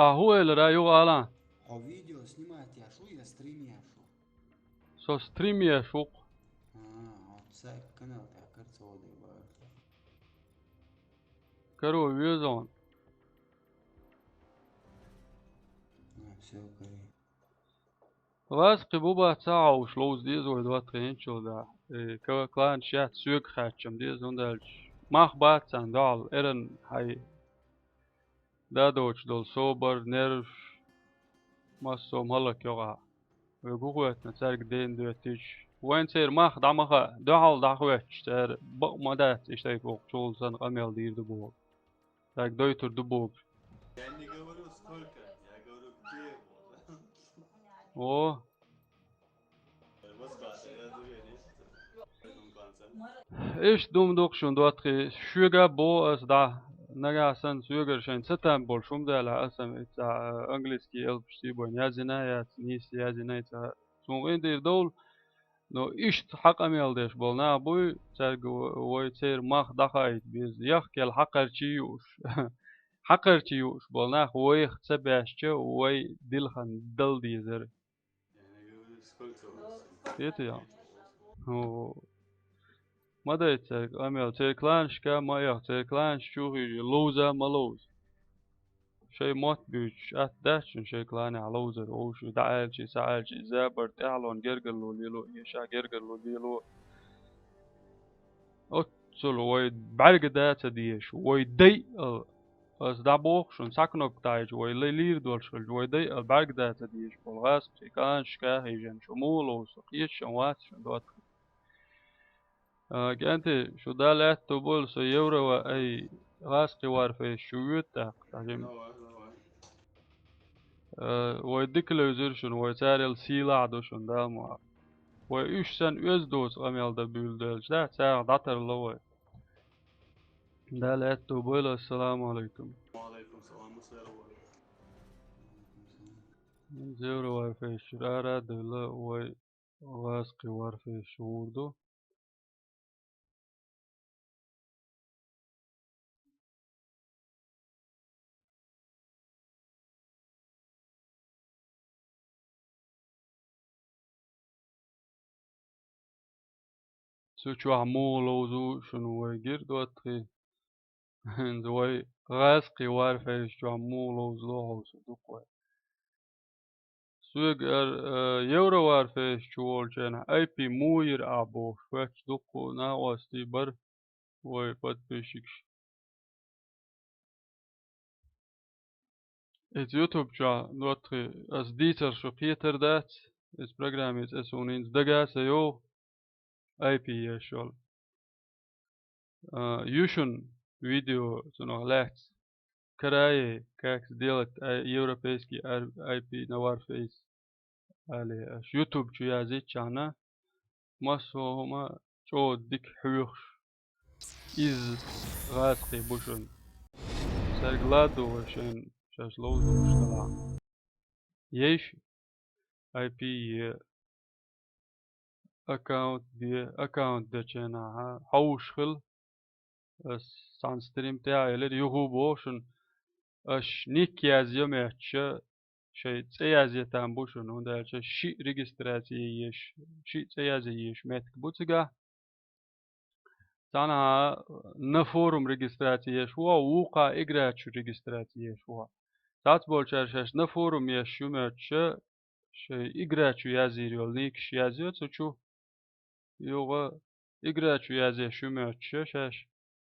А хӀун элира юха ала? Хьо видео снимать еш ву я стрим еш ву? Со стрим еш ву-кх. А, вот сайт канал тӀехь карцо де бара. Каро веза хьуна. А, всё, каре. ГӀазкхи бу бац ца хьовш ловза деза вай доттагӀий хӀинцачул дӀа. Э, ка-, кланаш яц соьга хаьттича-м деза, хӀунда аьлча мах бац царна дуьхьал, эрна хьай да доцуш долу собар, нерваш, массо а хӀаллак йогӀахь. Вай гу хӀоьттина цаьрга ден доьттича, вайн церан мах дӀа ма хаьа, дуьхьал дӀахоьттича цара бакъ ма дац, иштта айхьа оха чул санна къамел дийр ду боху. Цаьрга дойтур ду боху. Я не говорю, сколько, я говорю, где. О. Иштта дума ду-кх шуна доттагӀий, шуьга а боху аса дӀа, нагахь санна соьгара шайн ца там болуш хӀума делахь, аса-м и цхьа, а, английский элпашца а бен язйина а яц, нийса язйина а ца, суна гӀин дийр довла, но иштта хьан къамел деш болу нах буй, цаьрга в-, вай церан мах дӀахаийта беза, яхкъелла хьакхарчий юуш. Хьакхарчий юуш болу нах вайх ца баьшча, вай дилхана дала дезара. Кхета ял. О. Ма дай цаьрга къамел, церан кланашка ма яха, церан кланаш чу хиже, ловза а ма ловза. Шайн мотт буьйцуш атта дац шуна шайн кланехь ловзар, вовшийн дӀааьлчий, схьааьлчий, забар, тӀаьхьалонан гергарло лело, эшахь гергарло лело. Оццул вай бӀаьрга да ца дезаш, вай дай а, аса дӀабоху шуна, цхьа кнопка дӀайча, вай лай лийр долуш хилча, вай дай а бӀаьрга да ца дезаш болу гӀазкхий кланашка хиъна шу муха ловзу, кхеташ а вац шуна доттагӀий. А, кӀентий, шу Дала аьтто бойла, со евро ва-, ай, гӀазкхи варфейс чу воьду тӀаккха, цхьажимма. Давай, давай. Э, вай дика левзира шуна, вай царел сийлахь ду шуна, Дала мукъ лахь. Вай уьш санна оьзда доцу къамел дан буьйлабелча, да, царах дӀатарла вай. Дала аьтто бойла, ассаламу алайкум. Ва алайкум салам, ассаламу алайкум. Евро варфейс чуьра ара а девлла, вай гӀазкхи варфейс чу гӀур ду. Цу чохь муха ловзу шуна вай гира доттагӀий? ХӀинца вай гӀазкхи варфейс чохь муха ловзало хьовсур ду-кх вай. Соьга ар-, э, евро варфейс чу волчу хенахь, ай пи муха йира ахь бохуш, хоьттуш ду-кх накъостий бара вай подписчикаш. Иза YouTube чохь, доттагӀий, ас дийцар шу кхетар дац, иза программа, иза ас хӀунда хӀинца дага а ца йогӀу, ай пи еш йолу. А, ю шуна видео цунах лаьцна. Карае, как сделать, а, европейский ар-, ай пи на варфейс. Али, аша YouTube чу язйиччахьана, массо а хӀума чӀогӀа дика хьоьхуш. Иза гӀазкхий бу шуна. Цаьрга ладогӀа шайн шаьш ловзуш далахь. Ейша, ай пи е. аккаунт де, аккаунт деченахьа хьовш хила. Ас цхьана стрим тӀехь а элира, юху боху шуна, аш ник язйо моьттуш, шайн цӀе язйо там бу шуна, хӀунда аьлча шиъ регистраци еш, шиъ цӀе язйо еш меттиг бу цигахь. Цхьанхьа на форум регистраци еш ву, вукху игра чу регистраци еш ву. Цхьацца болчара шаьш на форум еш ю моьттуш, шайн игра чу язйийр йолу никаш язйо цу чу. Юха игра чу язъеш ю моьттуш шаьш,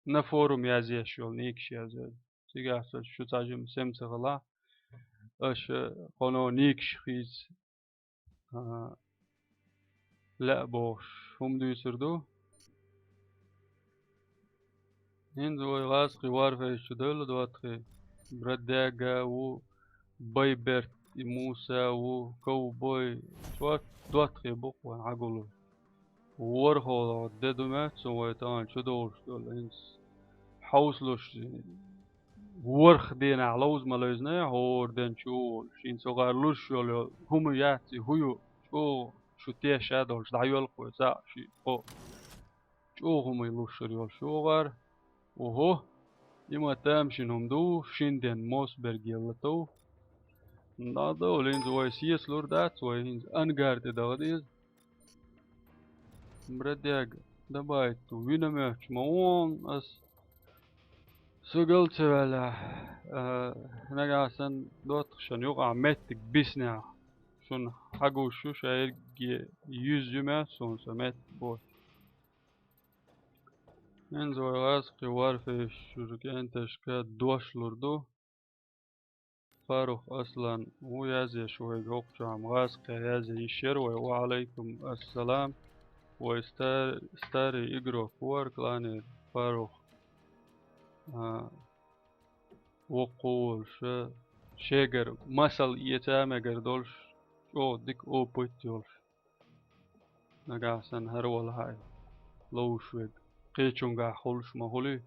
на форум язъеш йолу никаш язъе. Цигахь со шу цхьа жима сема ца хилахь, аша кхуьно никаш хийца, а, лаьа бохуш хӀума дуьйцур ду. ХӀинца вай гӀазкхи Warface чу девлла доттагӀий. Бродяга ву, Байберт, и Муса ву, Ковбой. Цо доттагӀий бу-кх вайн хьагулуш. ВорхӀолгӀа де ду моьтту суна вай тахана чу довлуш долу. ХӀинца хьовсалуш ворхӀ дийнахь ловза ма левзинехь, хӀора ден чу а волуш. ХӀинца хӀокхара луш йолу хӀума яц и хӀун ю, чӀогӀа шу теша а долуш, дӀайоьлху вай цхьаъ шиъ кхоъ. ЧӀогӀа хӀумай лушшур йолуш ю хӀокхара. Охьо, и ма тамашийна хӀума ду, шина ден мос берг елла тов. ДӀадовла, хӀинца вай сецалур дац, вай хӀинца ангар тӀе даха деза. Бродяга, добавить ду, вина моьттуш ма вон ас. Со гал ца ваьлла, а, нагахь санна доттагӀашна юкъахь меттиг биснехь, шуна хьагуш ю, ша ерриге юьзза ю моьтту суна со меттиг бохуш. ХӀинца вай гӀазкхи Warface чуьра кӀенташка дош лур ду. Фарух Аслан ву язъеш вайга хӀокху чохь, гӀазкхи язъе йиш яра вай. Ва Ӏалайкум ассалам. Вай стар-, старый игрок вара кланера Фарух. А, воккха волуш, шегара масал эца мегар долуш, чӀогӀа дика опыт йолуш. Нагахь санна хӀара валахь а, ловзуш верг кхечуьнгахь хуьлуш ма хуьлий.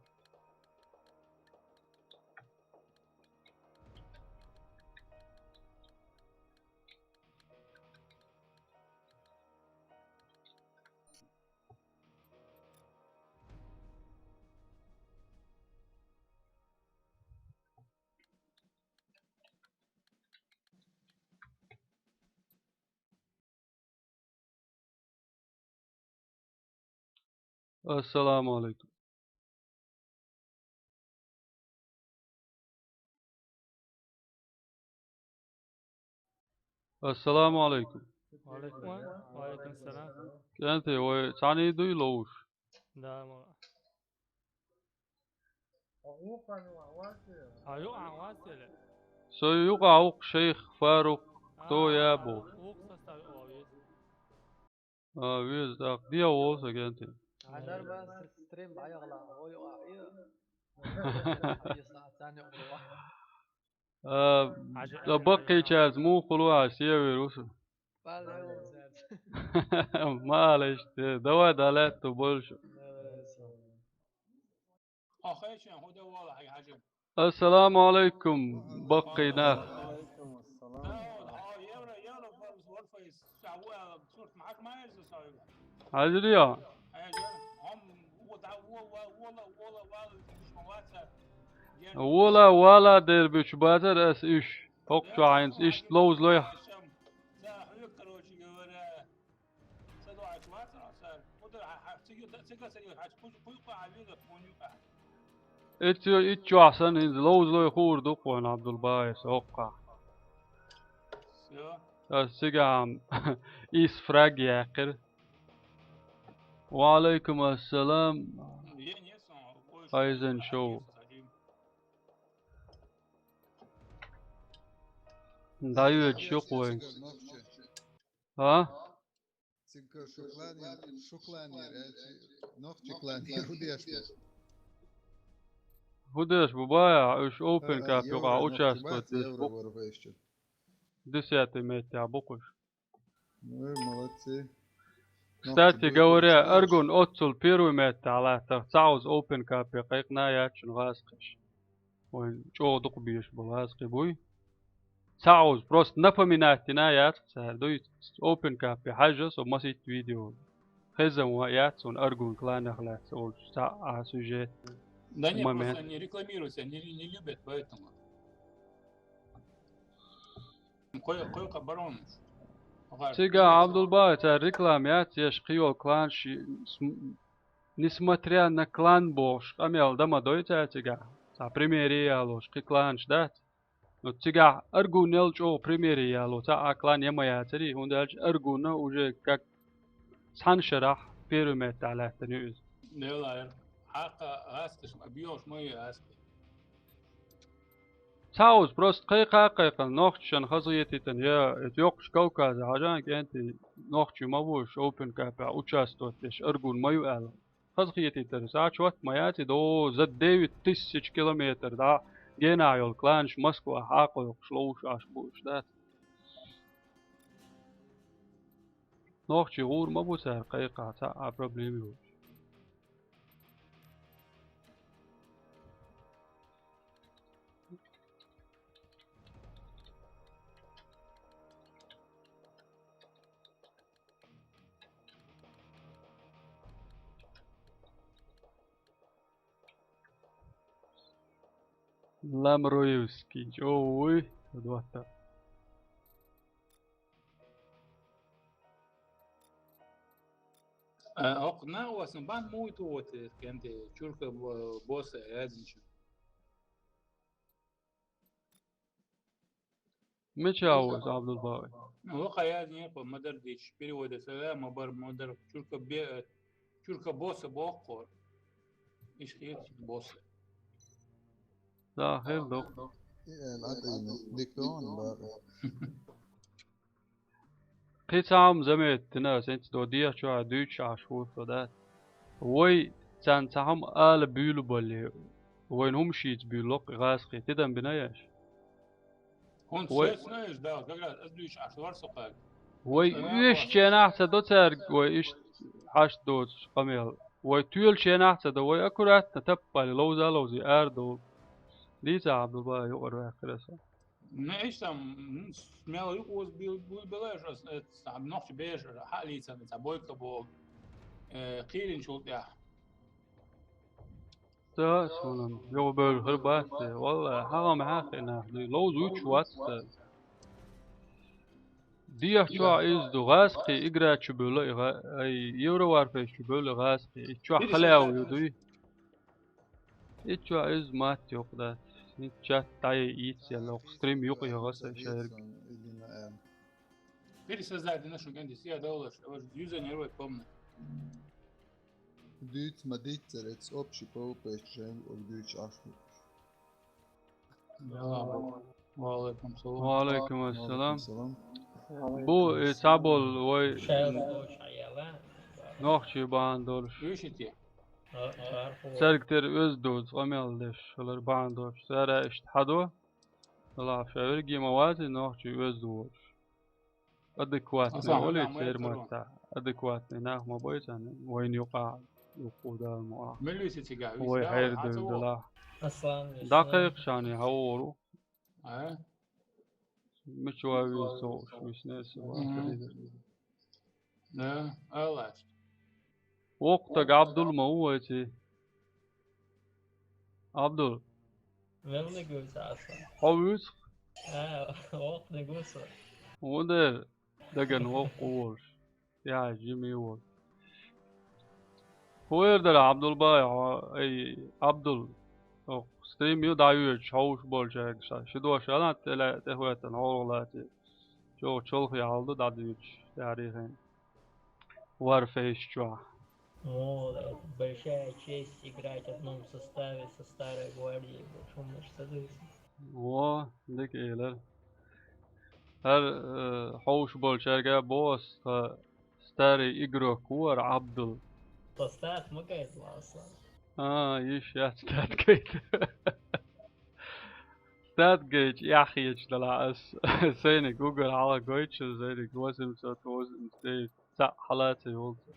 Ассаламу Ӏалайкум. Ассаламу Ӏалайкум. Ва Ӏалайкум, ва Ӏалайкум салам. КӀентий, вай цхьаьний дуй ловзуш? Да, ма. Со юкъахь ву-кх шейх Фарух, кто я бу? А, веза, тӀаккха дегӀ волу сан, КӀентий. А, ткъа баккхийчаьрца муха хуьлу хьан, север ву сан? Ма алаш те, давай, да лаьтта больше. Ассаламу Ӏалайкум, баккхий нах. Хьажа рио. Вола, вала дербичу бацара ас уьш. ХӀокху чохь хьайнца иштта ловзалой. Иццо, итт чохь санна хӀинца ловзалой хуур ду-кх вайн Ӏабдулбаис хӀоккхахь. Ас цигахь ис фраг яьккхира. Ва Ӏалайкум ассалам. Айзен шоу. ДӀайоьдуш ю-кх вайн. А? Цига шу кланера, шу кланера аьлча, нохчи кланера хӀун деш бу? ХӀун деш бу, бая, уьш Open Cup юкъахь участвовать деш бу. Десятый меттехь бу-кх уьш. Ну, молодцы. Кстати говоря, Аргун оццул первый меттехь латтарх цхьа оза Open Cup-е кхайкхина яц шуна гӀазкхаша. Вайн чӀогӀа дукха безаш болу гӀазкхи буй. Цхьа оза, просто напоминать дина яц цара, дуй, Open Cup-е хьаьжжа со масийтта видео. хезам ва яц, он Аргун кланах лаьца олуш цхьа а сюжет. Да нет, момент. Просто они рекламируются, они не любят, поэтому. Кхой-, кхойкхабар ван. Цига Абдулбай цара реклама яц, еш кхийолу кланаш, см-, несмотря на клан бохуш, къамел дан ма дой цара цигахь. Цхьа примере ялош, кхин кланаш дац. Ну, цигахь Аргунел чӀогӀа примере яло, цхьа а клан я ма яцарий, хӀунда аьлча Аргуна уже как цхьана шарахь первый меттехь лаьттина ю иза. Делахь, хьакха гӀаскаш ма, бийлаш ма ю гӀаски. Цхьа уз просто кхайкха а кхайкхина, нохчашна хазахетийтина, я, это йоккхачу Кавказе хьажан кӀентий нохчий ма бу уьш Open Cup-ехь участвовать деш, Аргун ма ю аьлла. Хазахетийтина, саьчу хӀотта ма яц и, до за девять тысяч километр, да, генахь йолу кланаш Москва хьакхойкхуш ловш Ӏаш бу уьш, дац. Нохчий гӀур ма бу цара кхайкхахь, цхьа а проблема йолуш. Ламроевский. Ой, вот так. Э, окна у вас, ну, бан муй ту вот, э, кем ты, чурка бо-, босса, я не чу. Мича ву иза, Абдулбави? Ну, лаха язне по мадар дич, перевода сага, мабар, мадар, чурка бе-, э, чурка босса бохкор. Иш хир босса. Да, хир дох. Э, ладно, диктон, да. Кхин цхьа хӀума замета дина аса, хӀинца до дехьа чохь дуьйцуш Ӏаш ву со, да? Вай царна цхьа хӀума ала буьйлабале, вайна хӀума шийца буьйлало-кх и гӀазкхий, тидам бина еш? ХӀунда вай шайца наеш дала, как раз ас дуьйцуш Ӏаш вара со кхаьг. Вай оьшучу хенахь ца до цаьрга, вай иштта хьашт доцуш къамел. Вай тоьлучу хенахь ца до, вай аккуратно таппале ловза а ловзий, ара довла. Дийца Абдулбаев юкъара ваьккхира со. Ну, иштта, м, смело юкъа оза бил-, билбелаш, ас, э, цхьа нохча беш, хьалийца, цхьа бойка бо, э, кхийринчул тӀехь. Ца, суна, юха бевлла хир бац те. Валла, хьагӀ ма хьаькхина, дуй, ловзуьйтуш вац те. Дехьа чохь иза ду, гӀазкхий игра чу бевлла и гӀа-, ай, Евроварфейс чу бевлла и гӀазкхий. И чохь халаьу ю дуй. И чохь иза матта йоккха дац. И чат дӀайай ийца яьлла, окху стрим юкъа яха сан шайриг. Пересоздать дина шуна кӀентий, сия довлаш, ваш юзанер вай помню. Дуьйцу ма дийццара, эцу общий пол пейсчу жайна ур дуьйцу Ӏаш ву. Ва алейкум салам. Ва алейкум ассалам. Бу, э, цхьаболу вай нохчий бахьана долуш. Цаьрга тера оьзда доцу къамел деш, хилар бахьана долуш. Цара иштта хьадо, Аллах ша верриге ма вази нохчий оьзда волуш. Адекватный олий церан маттахь. Адекватный нах ма бой царна, вайна юкъахь, юкъа Дала ма вахь. Муьлуьйси цига, вай хьердуьйла делахь. Аслан, дӀакхайкхашани хьан вогӀур ву? А? Мича ван веза ца хууш, висне а ца ван. Да, аллаш. Воккха стаг Абдул ма ву вайций? Абдул. Мел ма вуьйцу аса. Хьо вуьйцу? А, воккханиг ву со. Ву дера, дагана воккха ву волуш. Я, жима ву. ХӀун эр дара, Абдулбай, хьо, ай, Абдул? Хьо стрим ю дӀайоьдуш, хьовш болчаьрга ша. Ши дош алан, тӀе-, тӀехӀоьттина, хьо лаций. Чо-, чолхе хьал ду дӀадуьйцуш, тӀаьхьарий хен. Warface чохь. О, это большая честь играть в одном составе со Старой Гвардией, бо, чу ма ца дуьйцу. О, дика элира. ХӀара, э, хьовш болчаьрга боху аса, тхан старый игрок ву хӀара Абдул. Со стат ма гайта, Аслан. А, йиш яц стат гайта. Стат гайча эхь хеташ далахь ас. Сайниг угар хьала гойтуш, сайниг восемьсот восемьдесят девять. Цхьаъ хьала ца йолчу.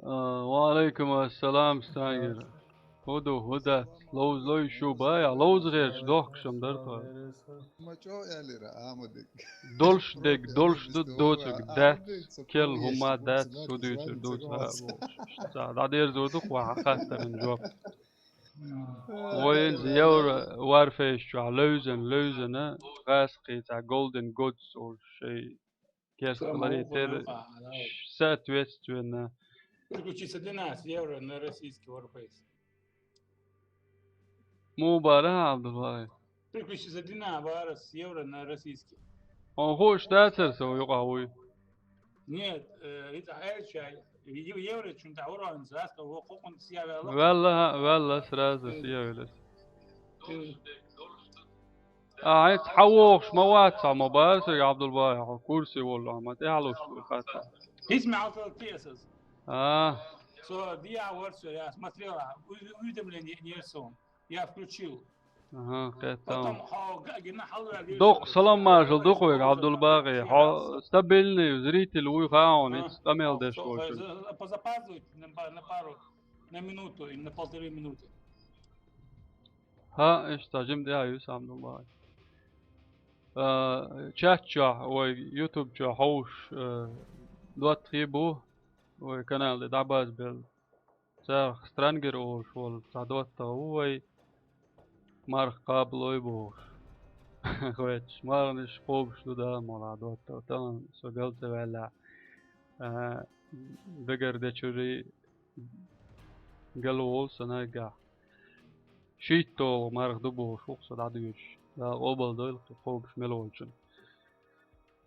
А, ва алейкум ассалам, Странгер. ХӀу ду, хӀу дац? Ловза лой шу бая, ловза гӀерташ дохкаш-м дар тхо. Ма чӀо аьллера, Ахьмадик. Долуш дег, долуш ду, доцург дац, керла хӀума дац, хӀу дуьйцур ду ца бохуш. Ца дӀадерзор ду-кх вай хьан хаттаран жоп. Вай хӀинца Евро Warface чохь левзан, левзана, гӀазкхий цхьа Golden Gods олуш шайн керста ларий тера, соответственно. Переключиться двенадцать евро на российский Warface. Муха бара, Абдулвахи? Переключиться двенадцать евро на российский. Хьуна хууш дацара со юкъахь вуй? Нет, э, это аьлча, ев-, евро чун тӀе уровень заска, во кхукхун сиявела. Ваьлла, ваьлла, сразу сиявелас. М. А, хьайца хьан вохуш ма вац хьо, ма бара соьга, Абдулбахи, хьо курсе волу, ма тӀаьхьалуш ву хатта. Хисме Ӏалтал тесас. А. Со диа вар со, я смотрела, у-, уведомление не сон. Я включил. Ага, кхетта. Потом хьо га-, гина хьалваьлла. Доккха салам маршалла ду-кх вайга, Абдулбахи. Хьо стабильный зритель вуй хаьа хьуна, а, итс къамел деш волчу. Запаздывать на па-, на пару, на минуту или на полторы минуты. ХӀа, иштта жима тӀе а ю, Абдулбахи. А, чат чохь, вай YouTube чохь хьовш, а, доттагӀий бу, вай канал тӀе дӀабазбелла. Царах Странгер олуш волу цхьа доттагӀа ву вай, марха кхаба лой бохуш. Хоьттуш, марханаш кхобуш ду Дала мукъалахь доттагӀа. Тахана со гал ца ваьллехь, а, дагар дечуьрий гал волу сан наггахь. ШийтталгӀа марха ду бохуш ву-кх со дӀадоьдуш. Дала къобалдойла кхин кхобуш мел волчун.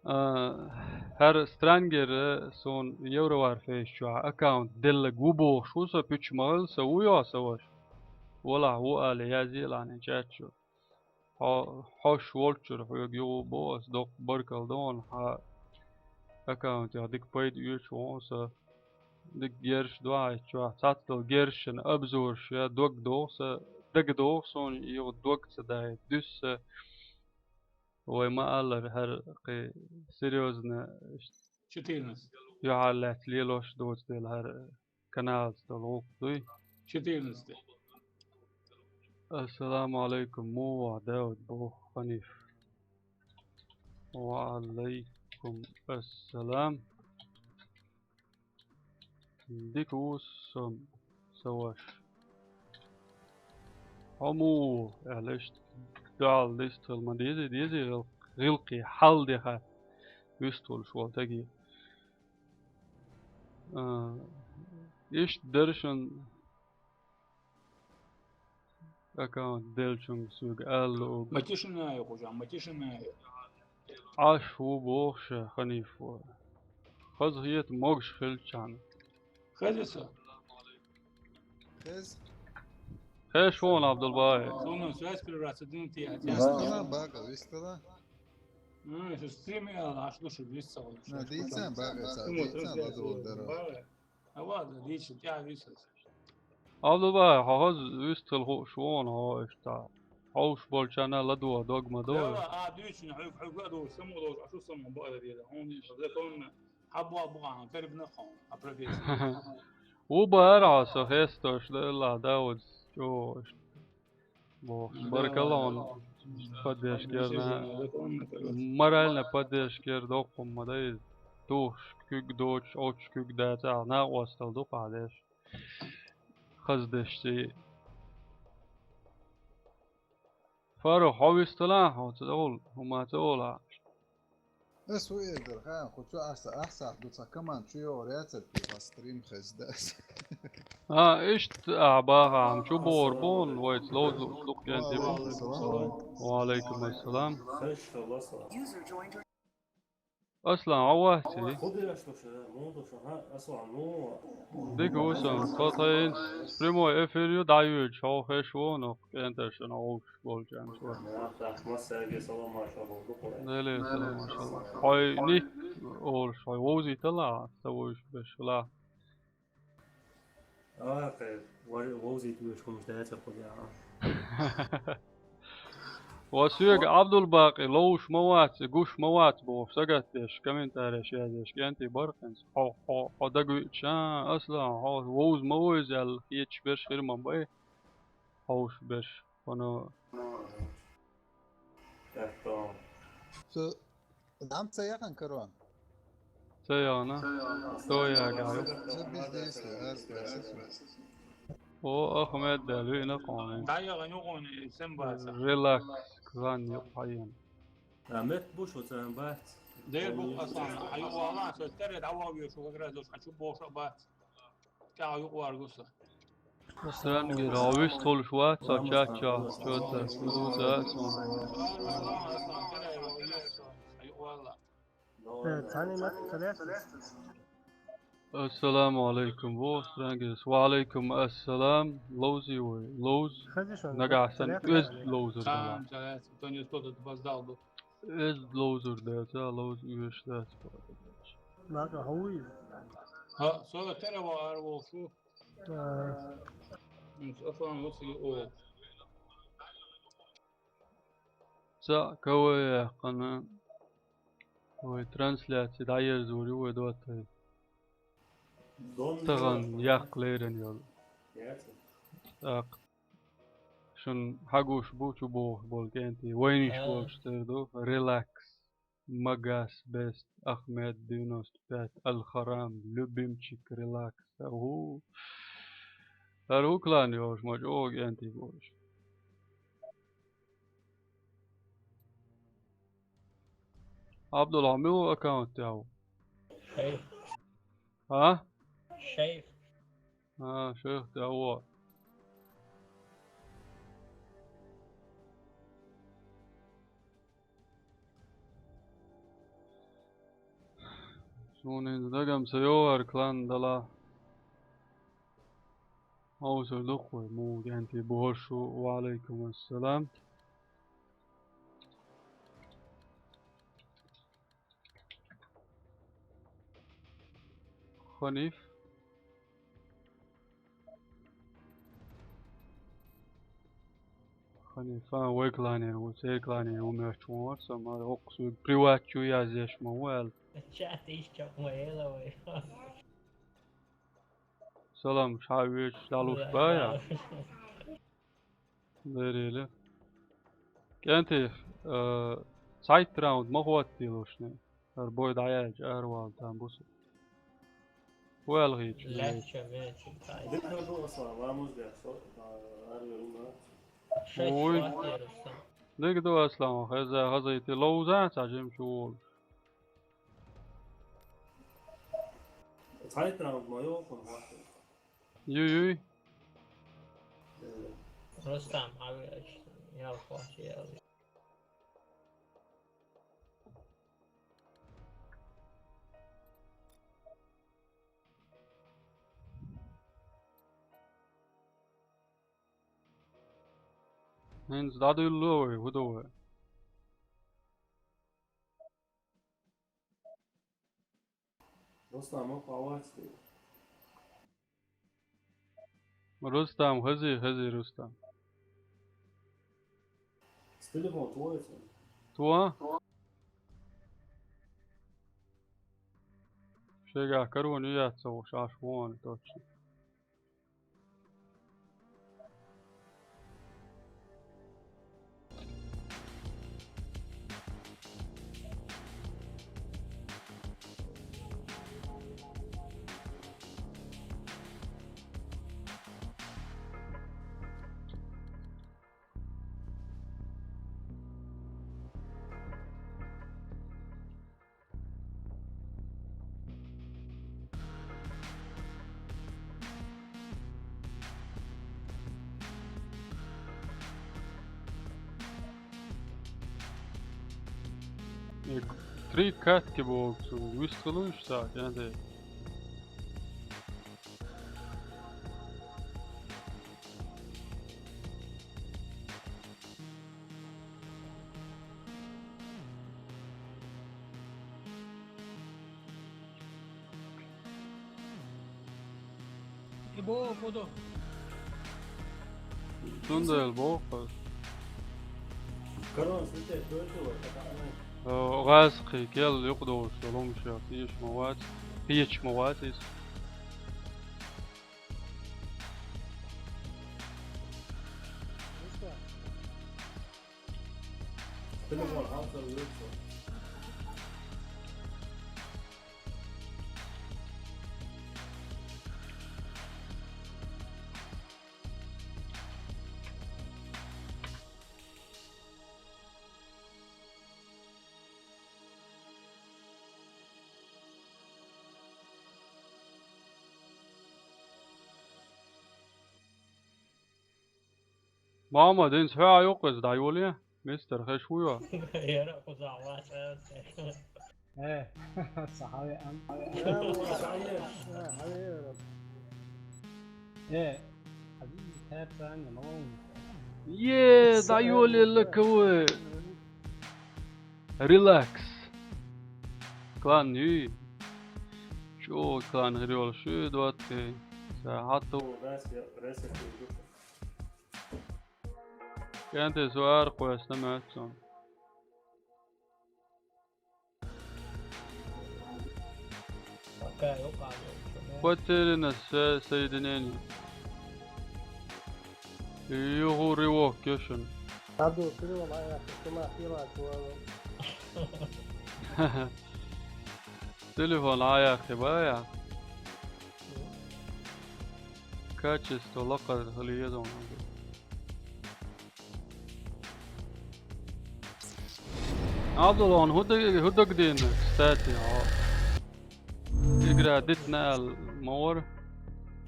А, хӀара Странгера суна Евро Warface чохь аккаунт деллаг ву бохуш ву со, пуьчу ма хилла сан, ву йо сан ваша? Валахь, ву алий, язъелахь чат чу. Хьо, хьош волччуьра хьоьга юха боху ас, доккха баркалла ду хьуна, хьан аккаунтех дика пайда оьцуш ву хьуна сан. Дика герзаш ду хьан и чохь, цхьацдолу герзашна обзораш я дог догӀу сан, дага догӀу суна, юха дог ца даийта дуьсу сан. Вай ма-аллара, хӀара кхин серьёзно, четырнадцать, юьхьарлаьцна лелош доцу дела хӀара каналца долу гӀуллакх дуй. Четырнадцать. Ассаламу алейкум, муха ву, Дауд, боху Ханиф. Ва алейкум ассалам. Дика ву со, сан ваша. Хьо муха ву аьлла, иштта дуьхьал дистхила ма дезий, дезий гӀил-, гӀиллакхе хьал де хатта вистхуьлуш волу стаге. А, иштта дара шуна. Аккаунт деллачуьнга соьга ала луург. Матишинаев, хӀужа, Матишинаев. Ӏаш ву боху ша, Ханиф ву. Хаза хета могуш хилчахьана. Хеза со? Хеза. Хезаш ву хьуна, Абдулбахи. Со вуно связь прерваться, дин ти, а, вистала, бага, вистала. Ну, если стрим я, аш душу вистала. Ну, дийцан, бага, дийцан, ладу дара. А ладно, дийцан, тӀаьхьа висас. Абдулбахи, хьо хаза вистхила хууш ву хьуна, хьо иштта хьовш болчарна ладогӀа дог ма до. Дала, а, дуьйцина, хьуьга, хьуьга ладогӀа, само долуш, а шу само баъда деда. Хьуна иштта законна, хьабба букъана, карибна хьуна, а профессия. Ву бара хьо со хестош, да, Аллах, Дауд, чӀогӀа иштта. Бохуш, баркалла хьуна поддержкерна. Морально поддержкер доккхун ма дай. Тухуш куьг доцуш, оцуш куьг дацахь, накъостал ду къахьдеш. Хаздеш цӀий. Фарух, хьо висталахь, хьо ца олу, хӀума ца олахь. Ас ву эр дара, хан, кху чу ахьа, ахьа сахь ду цхьа команд чу йогӀур яцара, кху стрим хеза дас. А, иштта, а, бахахь, чу бохур бу хьуна, вайца ловза лукъ кӀентий бу. Ва алейкум ассалам. Аслан, хьо вац и? Дика ву сан, тхо тхайна прямой эфир ю дӀайоьдуш, хьо хезаш ву хьуна, кӀентаршна хьовш. Болчарна чу. Деле салам, машалла. Хьой ник олуш, хьой вовзийтала, ца вуьйш беш хила. А, кхе, вар-, вовзийта вуьйш хӀумаш дацар кху яа. Ва соьга Абдулбакъи ловш ма вац, гуш ма вац бохуш сагатдеш, комментареш язъеш кӀентий бара хӀинца. Хьо, хьо, хьо дагавиъча, а, Аслан, хьо вовза ма ву иза аьлла, хеташ берш хир ма бай. Хьовш берш. Хьуна. Цу дам ца яхана карон? Ца яхана? Хто яхана? Ца бездействие, ас, ас, ас. О, Ахмед, да, виъна кхоне. Да, я не гоню, всем баца. Релакс, клан, я поем. А мет буш, вот, ам, бац. Дер бу Аслан, а ювала, со тере да, а вовза, шо как раз, хочу бу, шо бац. ТӀаьхьа юкъа варгу со. Стенга, а вистхуьлуш вац, а чача, чо ца, ца, ца. Э, цхьа нимат ца лаьцна? Ассаламу алейкум, бо, Стенга. Ва алейкум ассалам, ловзий вай, ловз. Хазиш ван, нагахь сан ца лаьцна? Оьзда ловзур дала. Салам, салам, то не что-то опоздал был. Оьзда ловзур дац, а ловз оьшуш дац. Нагахь хьо вуй? Ха, со тера вар волчу. Ца кавай яьккхина, вай трансляци дӀаерзор ю вай доттагӀий. Тахана яккха лерина йолу. ТӀаккха шуна хьагуш бу чубохуш болу кӀентий, вайнаш болчу тера ду, релакс. Магас Бест, Ахмед девяносто пять, Аль-Харам, Любимчик, Релакс. Агу. ХӀара хӀу клан йолуш, ма чӀогӀа кӀентий болуш. Абдулла, хьо мила аккаунт тӀехь ву? Шайх. А? Шайх. А, шайх тӀехь ву. Суна хӀинца дагам ца йогӀу хӀара клан дала. Хьовсур ду-кх вай, муха кӀентий бу хӀорш ву. Ва алейкум ассалам. Ханиф. Ханифа, вай кланера ву, церан кланера ву моьттуш ву хӀорш, амма хӀокху соьга приват чу язъеш ма ву аьлла. Чат ишча ма ела вай. Салам, ша вуьйцуш дӀалуш бая. Берила. КӀентий, э, цхьайтта раунд ма хӀоттийла шуна. ХӀара бой дӀаяьлча аравала там бу со. ХӀу аьлла хийташ? Лаьттачу меча кхайкхина. Дика ду, Аслан, ламаз деш со, а, араваьлла ма. Шайх. Ой. Шоттера со. Дика ду, Аслан, хеза хазайти ловза, цхьа жимачу волуш. Цхьайтта раунд ма йогӀу хӀун хӀоттийла. Юй, юй. Рустам, хьан веача, ял хӀоттийла. ХӀинца дӀадуьллу вай, хӀу ду вай? Рустам, хьо вац те? Рустам, хези, хези, Рустам. С телефон твой это? Тво? Шегахь кароне яц ца вуш, аш вон точно. Э, три катки боху, вистхуьлуш цхьа, кӀанте. И боху ду. Цундела боху. Корона, слушай, что это вот, это она. Э, гӀазкхи кел юкъадовлуш долу хӀума ша кхеча ма вац, кхеча ма вац иза. Телефон, а, всё, всё. Мама, динца хьоьгӀа юккъе иза дӀайоле, мистер, хеш вуй хьо? Яра кхузахь вац. Э, ца хьавеана. Э, хьавеана. Э, хьавеана, ма вон. Е, дӀайоле лакове. Релакс. Клан юй. ЧӀогӀа клан хир йолуш ю, двадцать. Ца хьату. КӀентий со ара кхоьссина моьтту суна. Потеряно со-, соединение. Юху рывок ю шуна. Телефон Ӏаяххи бая. Качество лакхара хила еза ван. Абдулла, хӀун даг-, хӀун дагадеана, кстати, хьо? Игра дитина аьлла ма вара?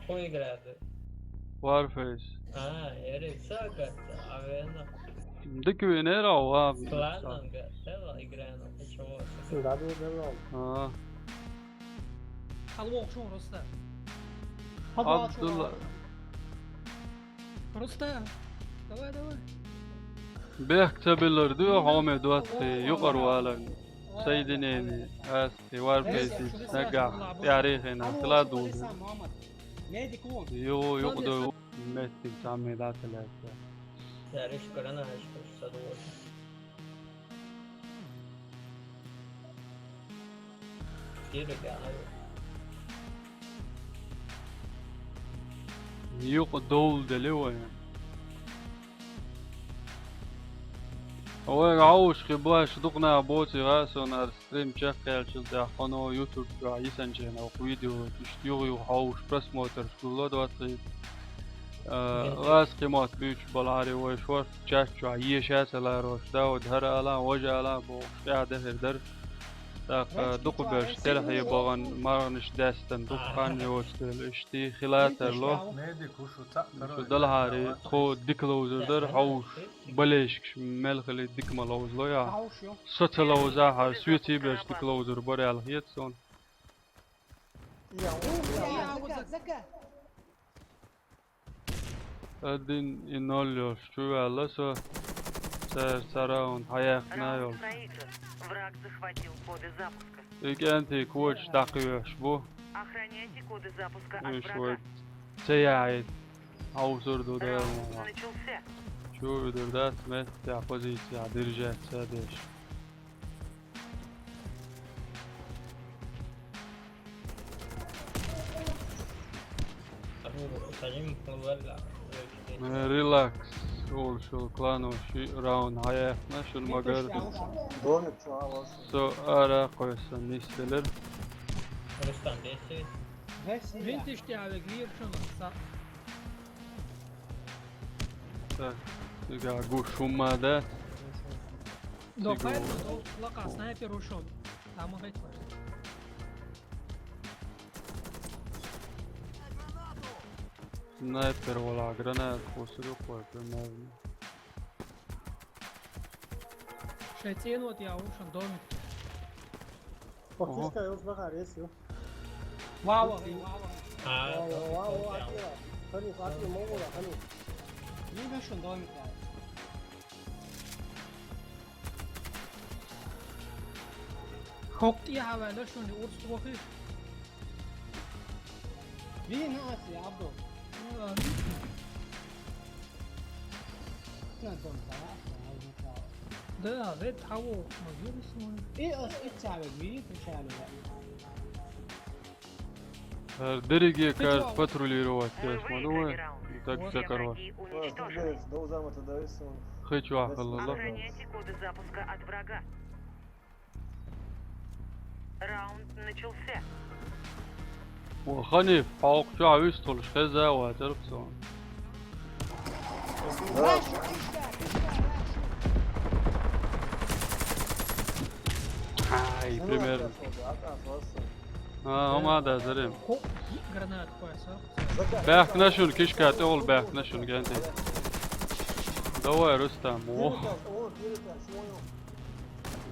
ХӀун игра ду? Warface. А, ерриг ца гатта, а вена. Дика вийнера, ва. Ладно, гатта, ла игра, ну, почему? Да, да, да, да. А. Хьалвохчун Руста. Абдулла. Руста, давай, давай. Бехк ца биллар ду, хьоме доцци, юкъара валар. Соединение, ас, и Warface, нагахь, тӀаьхьарехина, хила ду. Ю, юкъа ду, меттиг цхьамма дӀа ца лаьцна. Цаьриш карана, аш, аш, саду. Юкъа довла делла вай. Вай гӀовшахи баш дукха нах боций гӀа, со нара стрим чекхъяьлчул тӀаьхьа хӀуно YouTube чохь йисанчийн окху видео иштта юха-юха хьовш просмотрш гулло доций. Э, лаьцна кхин мотт буьйцуш балахьара вай шорта чат чохь еша а ца ларош, Дауд хӀара ала, важа ала бохуш, тӀаьхьа дехир дара. ТӀаккха дукхаберш телхье бахана, марханаш даьстина, дукха хан йоцу дела, иштта хила тарло. Шу далахьара тхо дика ловзур дара, хьовш, балешкаш мел хили дика ма ловзало яхь. Со ца ловзахьара, соьций берш дика ловзур бара аьлла хета суна. Один и ноль йолуш чу ваьлла со. Цара ца раунд хьаяьккхина йолуш. Враг захватил коды запуска. И кӀентий коча дӀакхоьхьуш бу. Охраняйте коды запуска от врага. Уьш вай ца яхьийта. Хьовсур ду дара ма. Раунд начался. Чу уьдур дац, меттехь позицехь держать ца деш. Релакс, олуш йолу клано ши раунд хьаяьккхина, шуна ма-гарра. Со ара кхойсан нисделира. Рустам, беси. Винтиш тӀехь вега вийра шуна, са. Так, цигахь гуш хӀумма дац. До хайна, до лакха снайпер ушун. Там он гайт. Снайпер вала гранат хӀусур ю кхой, примерно. Шайн цӀено тӀе а ву шун домик. Ого. Фактически, я уж бахар, есть, ю. Вау, вау, вау. А, вау, вау, вау, вау, Атила. Хани, Атила, могу, да, хани. Не вешун домик, да. Хок, я, вау, да, шун, урс, плохих. Вин, Ася, Абдул. Ну, ладно. На дом, да, Ася, Абдул, да. Да, ведь того, а, ёбаный. И, э, и тяга, видите, тяга. Э, дерриге карта патрулировать деш ма ду вай. Так всё, короче. Хи чу вахаллалахь. Охраняйте коды запуска от врага. Раунд начался. Ва Ханиф, хьо кхы чохь вистхуьлуш хезна а вацара-кх суна. Ай, примерно. А, хӀума а дазарий? Гранат кхойса. Баьхкина шуна кишка тӀехула, баьхкина шуна генти. Давай, Рустам, о.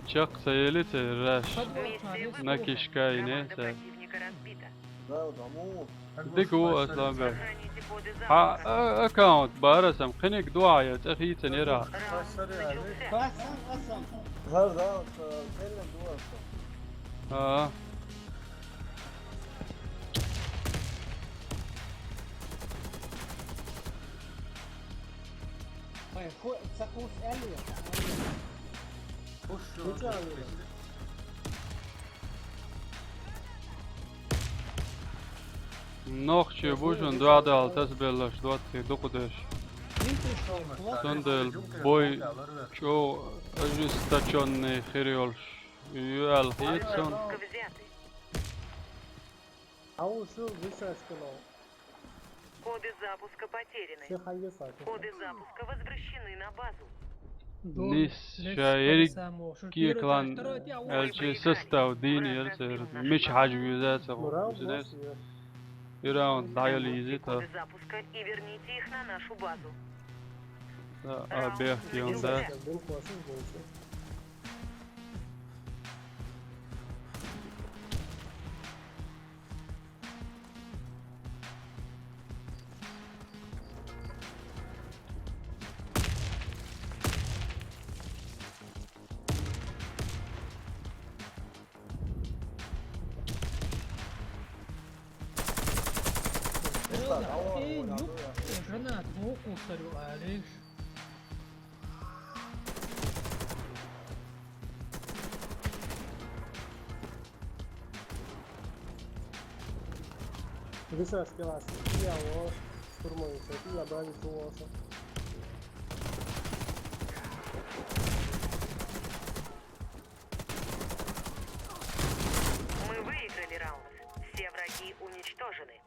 Чекх ца елли ца ерраш. На кишка йине ца. Дика ву, Асланбек. Хьан, а, аккаунт бара сан, кхиниг дуьхьа я, цӀа хийцина яра. А. Ай, ху-, ца кхус аьлла. Ху чу аьлла. Нохчий бу шуна дуьхьал тасабелларш, доцций дукха дерш. Цундела бой чӀогӀа ожесточённый хир йолуш ю аьлла хета суна. Коды запуска потеряны. Коды запуска возвращены на базу. Нис ша ерриг кекалан аьлча состав дийна яра церан. Мича хьажа веза ца хо. И раунд дӀаяла йизи та. Коды запуска и верните их на нашу базу. Да, а, бехк йон, да. Эй, ну, жена, двух усарю, Алиш. Висаш килас. Я, о, штурмует, я бавит волосы. Мы выиграли раунд. Все враги уничтожены.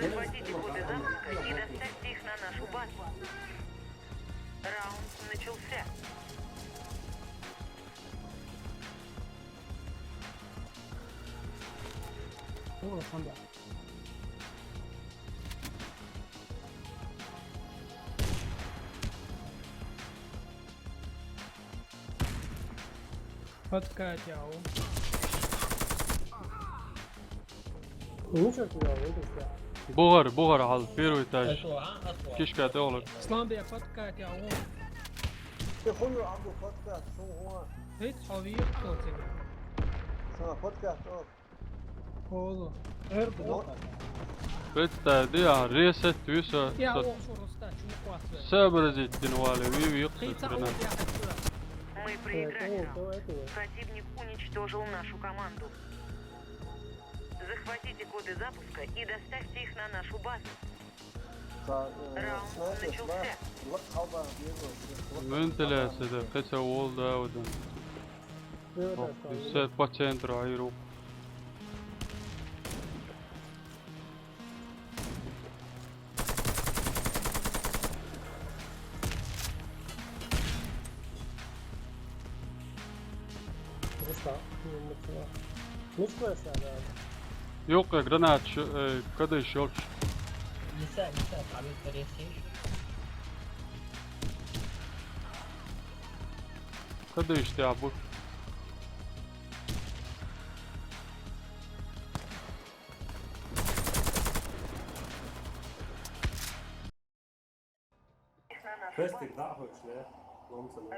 Захватите коды запуска и доставьте их на нашу базу. Раунд начался. О, сан да. Подкатяу. Ну что ты делал, ну ты что? БухӀар, бухӀар хьал, первый этаж. Кишка тӀе олар. Слабее подкатяу. Ты хуйню, Абдул, подкат, что он? Ведь хьо вийр кто тебе? Сама подкат, о. Колу. Эрго. Представь, да, а, ресет, ты всё, я всё. Сообразить дин вали, ви, ви, кхы ца гранат. Мы проиграли раунд. Противник уничтожил нашу команду. Захватите коды запуска и доставьте их на нашу базу. Раунд начался. Вентиляция, да, кхы ца волу, да, вот он. Все по центру, айру. Просто, ну, мы туда. Ну что я сюда? Юккъе гранат шу, э, кадыш йолчу. Ниса, Ниса, а вы порезаешь? Кадыш ты, а, бу-. Фестик, да, хочешь, да? Ломца, да.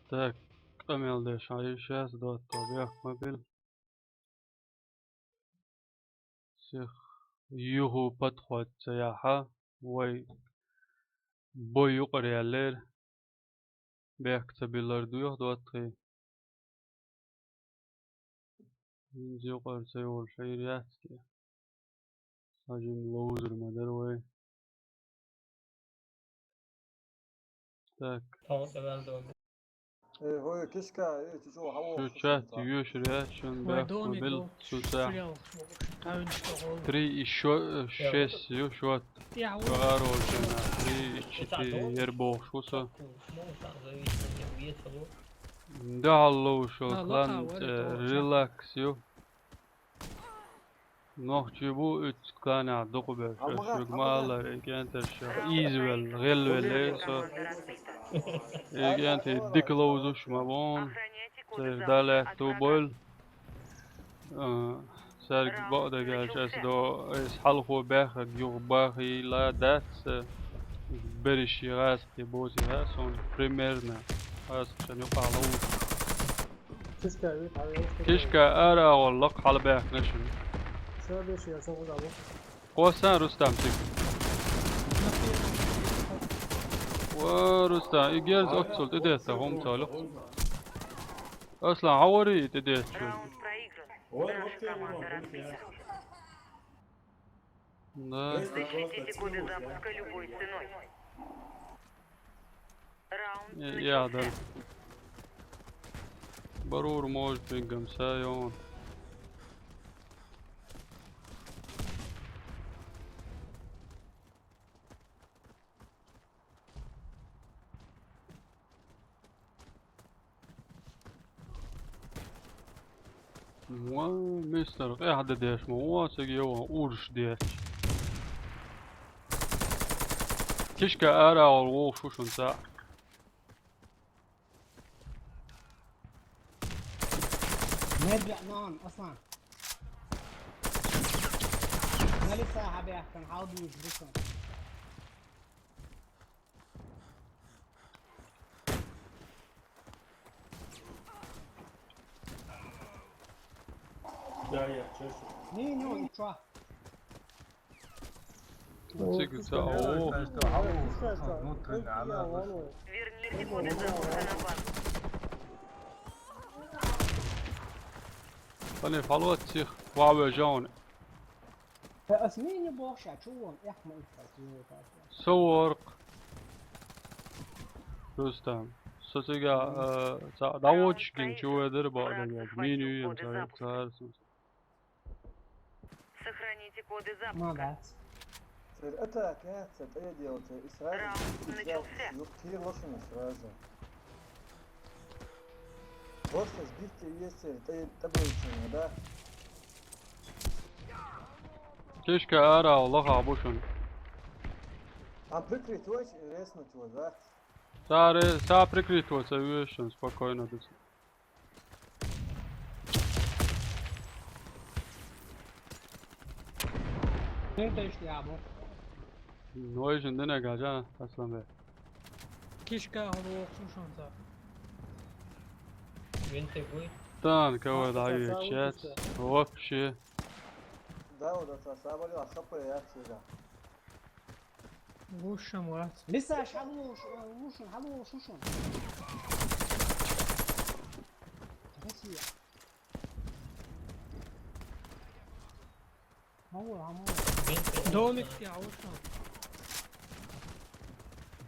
Так, къамел деш, ай, сейчас, да, то, бех, мобиль. Цих юху подход ца яхьа, вай бой юкъара яьллера. Бехк ца биллар дуй хьо доттагӀий? ХӀинца юкъара ца йолуш хьийр яц те? Сан жимма ловзар ма дара вай. Так. Э, хӀой, кишка, э, чу чу хьаво. Шу чат юьшур яц шун бехк ма билла цу сахь. Три и шо-, э, шесть ю шот. Багарочина, три и четыре ер бохуш ву со. Дахьал ловушо клан, э, релакс ю. Нохчий бу уьтту кланехь дукха берш, аш шуьга ма аллара, и кӀентарш изавелла, гӀелвелла со. И кӀентий дика ловзуш ма бу хьуна. Церан да лаьтту бойла. А, цаьрга бакъдерг аьлча, аса до, аса хьалхо баьхнарг юха бахийла дац, а, берриш и гӀазкхий боций хаьа суна, примерно, гӀазкхашна юкъахь ловзуш. Кишка ара агӀор лакха хьалабаьхкина шуна. Кхоссан, Рустам, цига. Ва, Рустам, и герз оццул тӀедетта хӀума ца луьху. Аслан, хьан варий и тӀедеттачун? Да. Э, яхьа дара. Барур может, мегам са йон. Ван, мистер, къаьхьа де деш ма вон цига, йован урш деш. Кишка ара агӀор вовшах ву шуна цхьаъ. Медвеъ нан, Аслан. Налиса хьабаьхкина, хьалбуьйш бу сан. Да, я, чё ж. Не, не, ничего. Цига ца, о. Верните коды запуска на базу. Ане, фалот сих, ваве жон. Ас мини бохша, чу вон, эх, ма итта, чу вон. Со воркъ. Рустам. Со цига, э, ца, давочкин, чу ведер ба, да, мини юем, ца, ца, ца. Сохраните коды запуска. Молодец. Теперь атака, это я делал, и сразу. Раунд начался. Юртир лошадь сразу. Просто сбить и есть, это табличный, да? Кишка ара лаха бу шуна. А прикрыть очень, резнуть его, да? Цара, ца прикрыть ца вешан, спокойно дус. Нин тешли абу. Нойжин дина гажа, Аслан бе. Кишка хьо воху шуна ца. Винтик вуй. Тан, кого да ю чат. Вообще. Да, вот это, сабали, а сапы я сюда. Лучше вац. Лиса, хьалуш, лушун, хьалуш, лушун. Россия. Хьалу, хьалу. Домик я, лушун.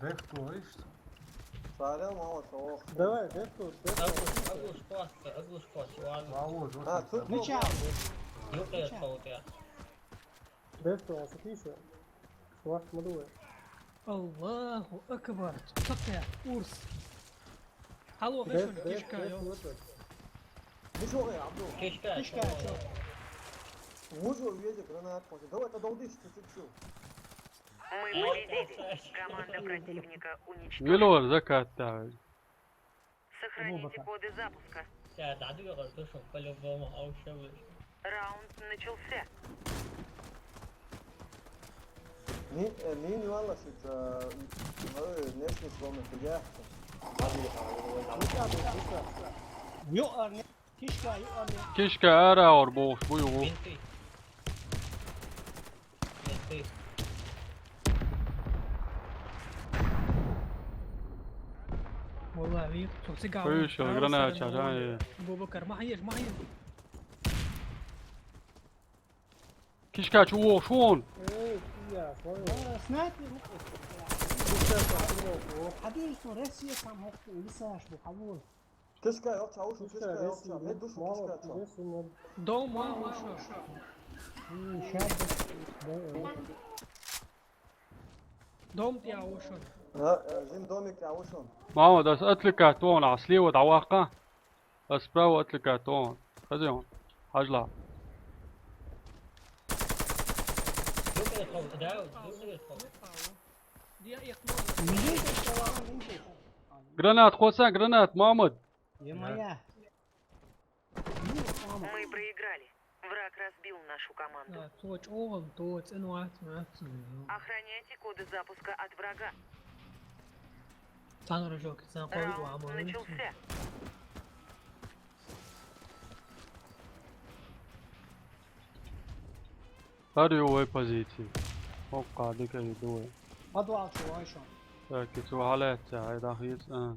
Бехту, ишт? Сарел, мало того. Давай, бехту, бехту. Агуш, агуш, паста, агуш, паста, ладно. А, тут меча. Юкъе паутя. Бехту, а сатиша. Шварц ма ду вай. Аллаху акбар. Такъя, урс. Алло, бес, кишка, бес, йо. Бес, бес. Мужу, э, Абдул. Кишка, кишка, чё? Мужу, ведь гранат, давай, это долдишь, ты чё? Мы победили. Команда противника уничтожена. Милор закат давай. Сохраните коды запуска. Сейчас, да, дверь, то, что по-любому, а уж вы. Раунд начался. Ми-, э, мини валла шит, э, э, нешни сломы фига. Ю арни. Кишка, ю арни. Кишка ара ор бохуш бу югу. Винты. والله عميق. شوف سقع. كويس، الجرناية شغال. بوبكر، ما حيش، ما حيش. كيش كاتش، هو شلون؟ ايه، يا اخوي. آه، سنايبر مقرف. حبيبي، شو راسي يا سام هوك، لسه شو حبوب. Kishka yok, çavuşum, kishka yok, çavuşum. Ne düşün, kishka yok, çavuşum. دوم، ها، وشو؟ دوم يا وشو؟ ها، زين دومك يا وشو؟ ماما، بس قلت لك كاتون على سليوة دعواقة. بس براو قلت لك كاتون. خزيون. حجلة. جرانات، خوسان، جرانات، مامد. يا مايا. Мы проиграли. Враг разбил нашу команду. А, точь, он, точь, ну, а, а, а. Охраняйте коды запуска от врага. Раунд начался. Are you away position? اتوقع هذيك هي دوي. هذا واحد شو، هاي شو؟ لكن شو حالات هاي راح يس-، آه.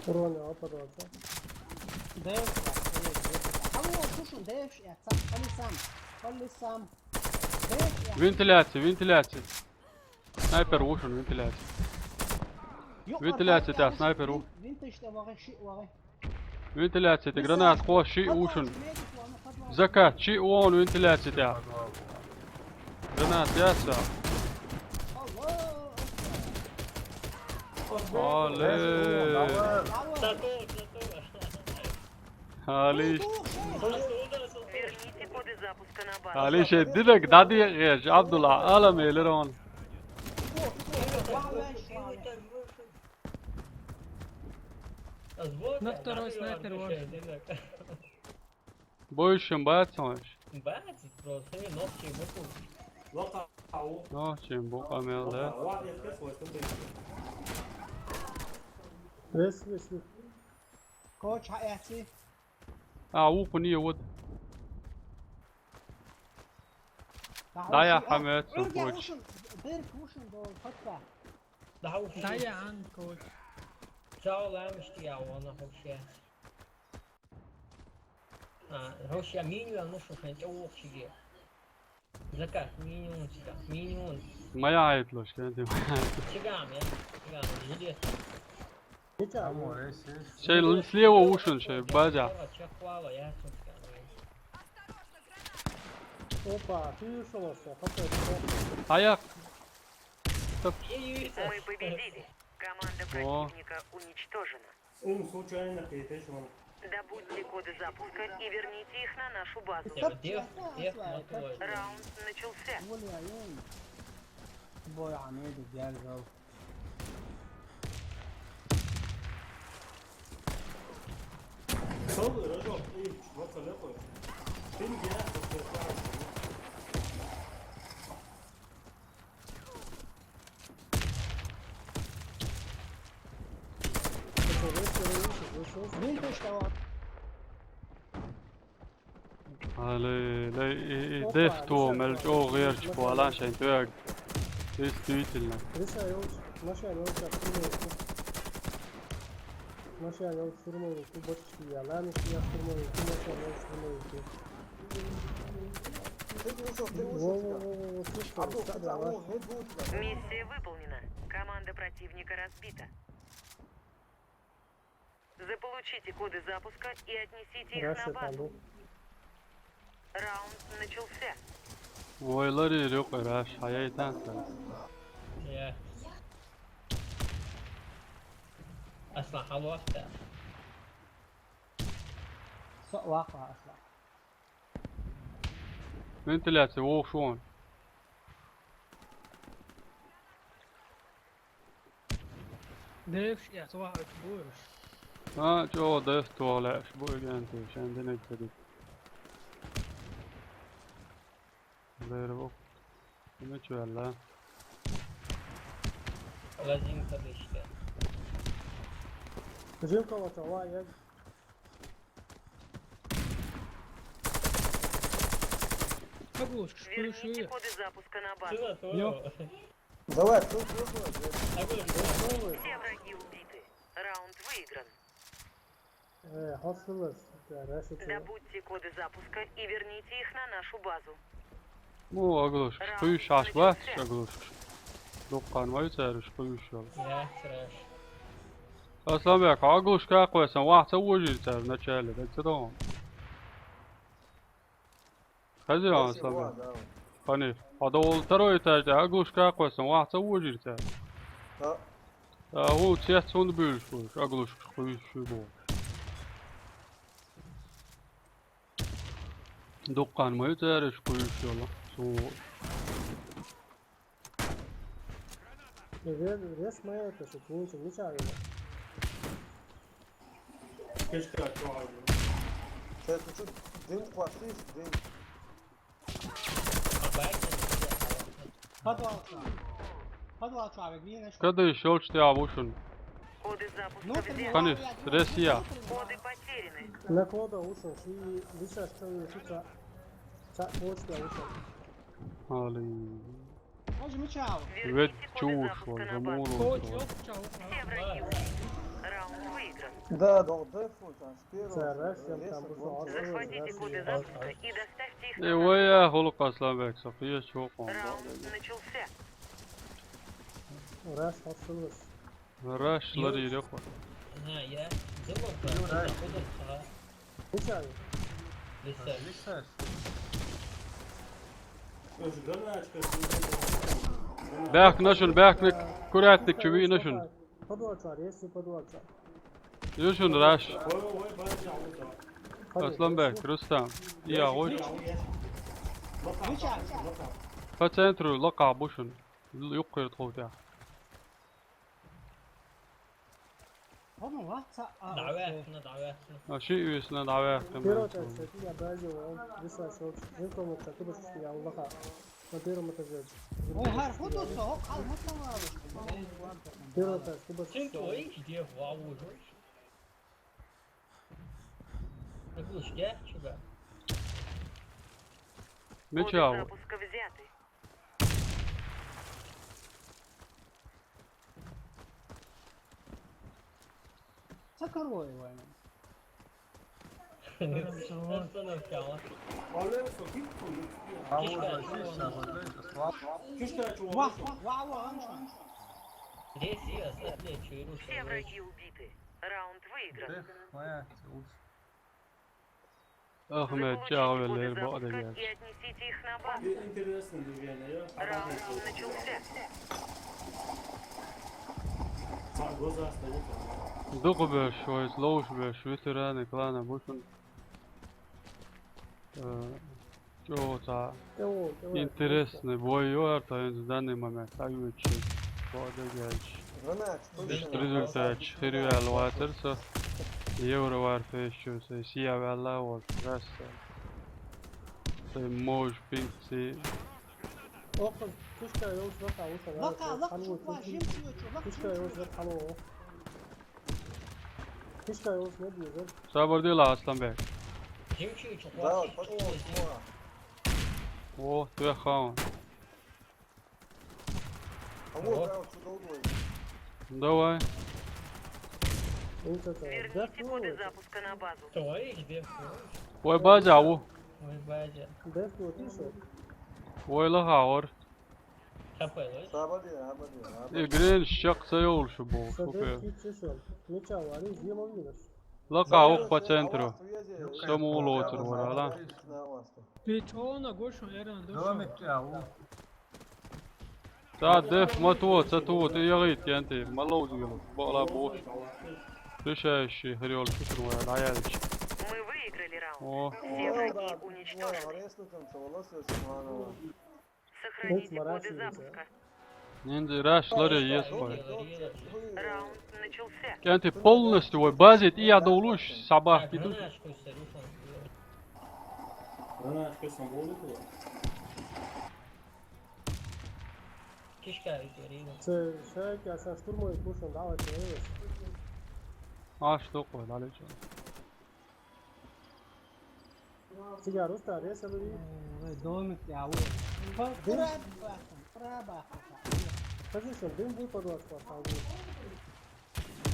رونا، أبا رونا. ديف، ديف، ديف. حلو، شو، شو، ديف، يا سام، خلي سام، خلي سام. ديف، يا وين ثلاثة؟ وين ثلاثة؟ سنايبر وشن، وين ثلاثة؟ يقع وين ثلاثة تاع سنايبر؟ وين، وين تشتغل؟ وين ثلاثة؟ جرنات، قوة، شيء، وشن. زكاة، شيء، وون، وين ثلاثة؟ جرنات، يا سا. علي. علي. علي شددك، دادي يا عبد الله، ألم يلرون. نفطر وسنايبر وش. بويشن بايت سماش. بايت بروسي نوتشي بوكو. وقعوا. نوتشي بوكو ميل ده. وقعوا. واحد يتكسر ويستنبه. بس، بس، بس. كوتش حياتي. اه، ووكو نية ود. لا يا حمد، ارجع كوتش. وشن، ديرك وشن دول، فتة. لا، وشن. ضيع عن كوتش. شاو لا مشتي يا وانا خوش يا. ها، روشيا مينيون نص كان جوك شيء. زكاة مينيون، زكاة مينيون. ما يعيط له، شكرا انت ما يعيط. شقام يا، شقام، جديد. شيء سليوة وشن شيء، باجع. شقوالة يا سكان. اوبا، في شو صار؟ حتى هيا. طب. Мы победили. Команда противника уничтожена. Ум случайно кепеш вон. Добудьте коды запуска и верните их на нашу базу. Раунд начался. Boy, I need to get it, bro. Sol, Rajab, ey, what's a level? Beni gel, Винтаж того. Али, ле, и, и, деф ту, мел чо герч, буалан шен туяг. Действительно. Риса, ёлч, машина, ёлч, машина, ёлч, штурмовик, бочки, я, лами, я, штурмовик, машина, ёлч, штурмовик. Миссия выполнена. Команда противника разбита. Заполучите коды запуска и отнесите их на базу. Раунд начался. Ойлар ерек, Раш, хаяйтан сен. Я. Аслан, халвахта. Со-, ваха, Аслан. Вентиляция, вовшон. Деф шиъ, цаваъ ат буш. А, чо деф туалеш, бу иген ту, шен динек дедик. Лер бу. Име чуэлла. Лазим табиште. Жим кого чава, я. Оглушка, что Верните еще? Коды запуска на базу. Йо. Давай, кто, кто, кто? Все враги убиты. Раунд выигран. Э, hostilers. Да, Russia. Добудьте коды запуска и верните их на нашу базу. Mu оглушка. Куюш аш бац оглушка. Дуккан вай царыш куюш йол. Я, царыш. Асланбек, оглушка къвесан, вахца вожир цар вначале, да цадон. Хази Асланбек. Хани. Хада ол второй этажда оглушка къвесан, вахца вожир цар. Да. А, у цец он бюш, оглушка куюш бо. Дуккан май царыш куюш йола. Су. Рез, рез моя это, что получил, не чаю. Кешка, чё, Сейчас, ну что, дым хватит, дым. А байк Подвал чуавек. Подвал чуавек, видишь? Када ишолчти авушун. Коды запуска Внутренний взяты. Хани, Россия. Коды потеряны. На кода ушел, ши, лиша, что ли, ши, ца, ца, почта ушел. Али. Можем и чао. Вет Верните коды чуш запуска вай, на да базу. мулу. Получил, получил. Все враги убиты. Раунд выигран. Да, да, да, фу, там, с первого. Царь, всем там, Леса, бусу, вот, а, первого, Захватите да, коды да. запуска и доставьте их Э, на вай, я хулу Асланбек, София чокон. Раунд начался. Раз, hostilers. Раш лари рёхо. Ага, я. Зыловка. Ага. Не чаю. Лиса. Тоже граначка. Бяхк нашун, бяхк на курятник чуви нашун. Подвал чуар, если подвал чуар. Юшун раш. Ой, ой, бача, вот. Асланбек, Рустам. Я гой. По центру лака бушун. Юккыр тховтя. Ладно, ладно, а, Давай, ну давай. Аши юсна давай. Первый этаж, я базил, он висла шел. Винком вот так, ты будешь, я Аллаха. На первом этаже. О, гар, вот тут, о, ал, вот там, Первый этаж, ты будешь. Синки, ой, где вау уже. Оглушка, чего? Коды Мечал. Запуска взяты. Закрой его, Эмин. Остановка, а? Валерий, что, кик, кик? А вот, отлично, вот, знаете, слаб. Кишка, чё, Вах, вах, вах, вах, он что? Здесь я, смотри, чё, Ируша, Все враги убиты. Раунд выигран. Эх, моя, лучше. Ахмед, Заполучите чагы коды велер запуска баъда гелч. и отнесите их на базу. Интересно движение, я. Раунд начался. Так, глаза остаются. Дугу беш, ой, лоуш беш, ветераны клана бушун. Э, чё-то Кого, кого? интересный бой, ёрта, в данный момент, а ючи. Баъда гелч. Гранат, Ишт результат хирвел ватерса. Евро варфейс чуса, сия вела вот, раста. Ты можешь пинг си. Окон, кишка, я уж лака, уж Лака, лака, чё, жим, чё, чё, лака, Кишка, я уж лака, алло. Кишка, я уж не бью, да? Сабар дела, Асланбек. Жим, чё, чё, Да, хватит, вот, чё, вот, жим. вот. О, ты хаун. А вот, да, вот сюда удвоить. Давай. Ну, это, Верните деф, ну, коды это. Запуска на базу. Давай, жди. Ой, база, у. Ой, база. Деф, ну, отлично. Ой, ла хаур. Хапай, лой. Сабади, абади, абади. И грин щак саёл шубо, Садеф, шубе. кит, чё, всё. Меча, варишь, зиму видишь. Ла хаур по центру. Саму лотер варала. Ты чё, на Гошу, Эран, Домик, дошёл? чё, у. Та деф матуо, цатуо, ты ягит, янты, малоу дигил, бала бош. Решающий хрёл, шутер варала, аялич. Мы выиграли раунд. О, Все враги уничтожены. Сохраните коды запуска. нинди раш ларе ес бой. Раунд начался. Янты полностью, ой, базит и я долуш, сабах, Так, киту. Гранашку с Илюшем. Гранашка сам был, да? Кишка, Викторина. Це шайка, ша штурмует, пушим, давайте, эй. А, что такое, далее что? Цигар устар, я сам ви. Ой, домик я, ой. По-, Дым? Прабаха, прабаха. Скажи, что дым выпадал с квартала.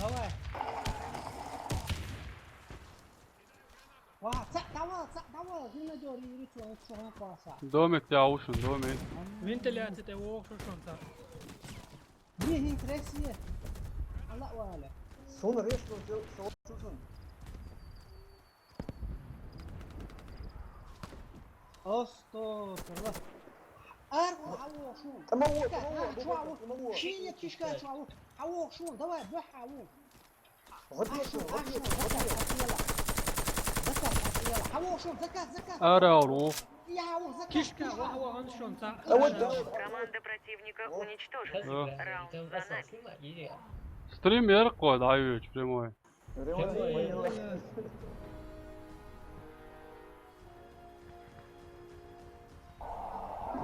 Давай. Ва, ца, давай, ца, давай, не надо, не рычу, он что, он класса. Домик тя ушин, домик. Вентиляция тя вохшушунца. Не, не интереснее. Алла валя. Сон реш, сон, сон, сон. Астагфирулла. Ар, ва, ва, шун. Тамам, вот, Кишка, тамам, ар, вот, чуа, вот, вот. Тамам, вот. Шиля кишка, чуа, вот. Ва, шун, давай, бах, ва. Вот, вот, вот, вот, вот. Ара уру. Кишка, ва, ва, ва, шун, ца. Давай, давай, давай. Команда противника уничтожена. Да. Раунд за нами. Стрим ярык кой, да, прямой.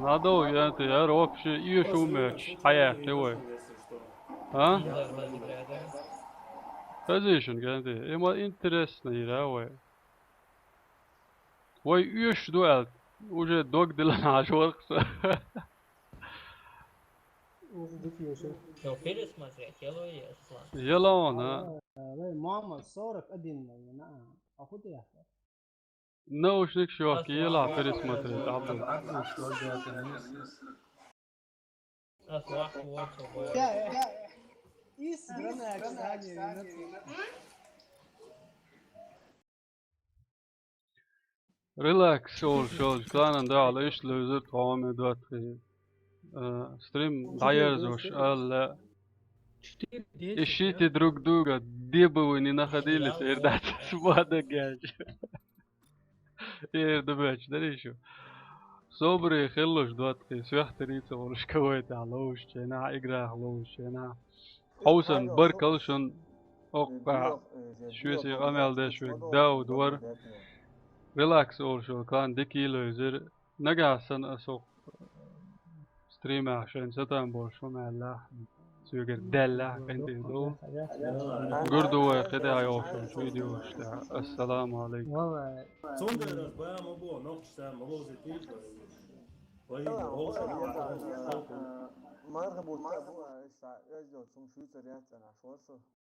Надо, я это, я вообще и шумеч. А я, ты ой. А? Position, я это. Ему интересно, и да, ой. Ой, иш дуэль. Уже дог дела наш воркса. Ну, пересмотреть, я лови, Аслан. Елона. А, эй, мама, сорок один, наверное, а. А куда я? Наушник шёк, ела пересмотреть, Абдул. Аслан, вот, вот. Я, я, я. Из, из, Релакс, шоул, шоул, кланан дала иш луйзур тхоме дот. Э, стрим даярзуш алла. Ищите друг друга, где бы вы ни находились, эрдат свада гаж. Эрдабач, да ещё. Собри хиллуш дот, свяхтарица волш кого-то луш, чена, игра луш, чена. Хьовсан, баркалла шун, оккха, шуьца къамел деш верг Дауд вар. Релакс олуш йолу клан дика йилойзира. Нагахь санна аса оккха стримехь шайна сатан болуш хӀума аьллехь, соьгара даьллехь, къинтӀера ду. Гур ду вай кхидӀа йолчу видеошна тӀехь. Ассаламу алейкум. Цундела бан ма бо, нохча цара ма ловзийтийша вай. Вай, вовшах, Марха бу, бу, а, ша, оьзда, цунна шуьйцар яц, ана, шоршу.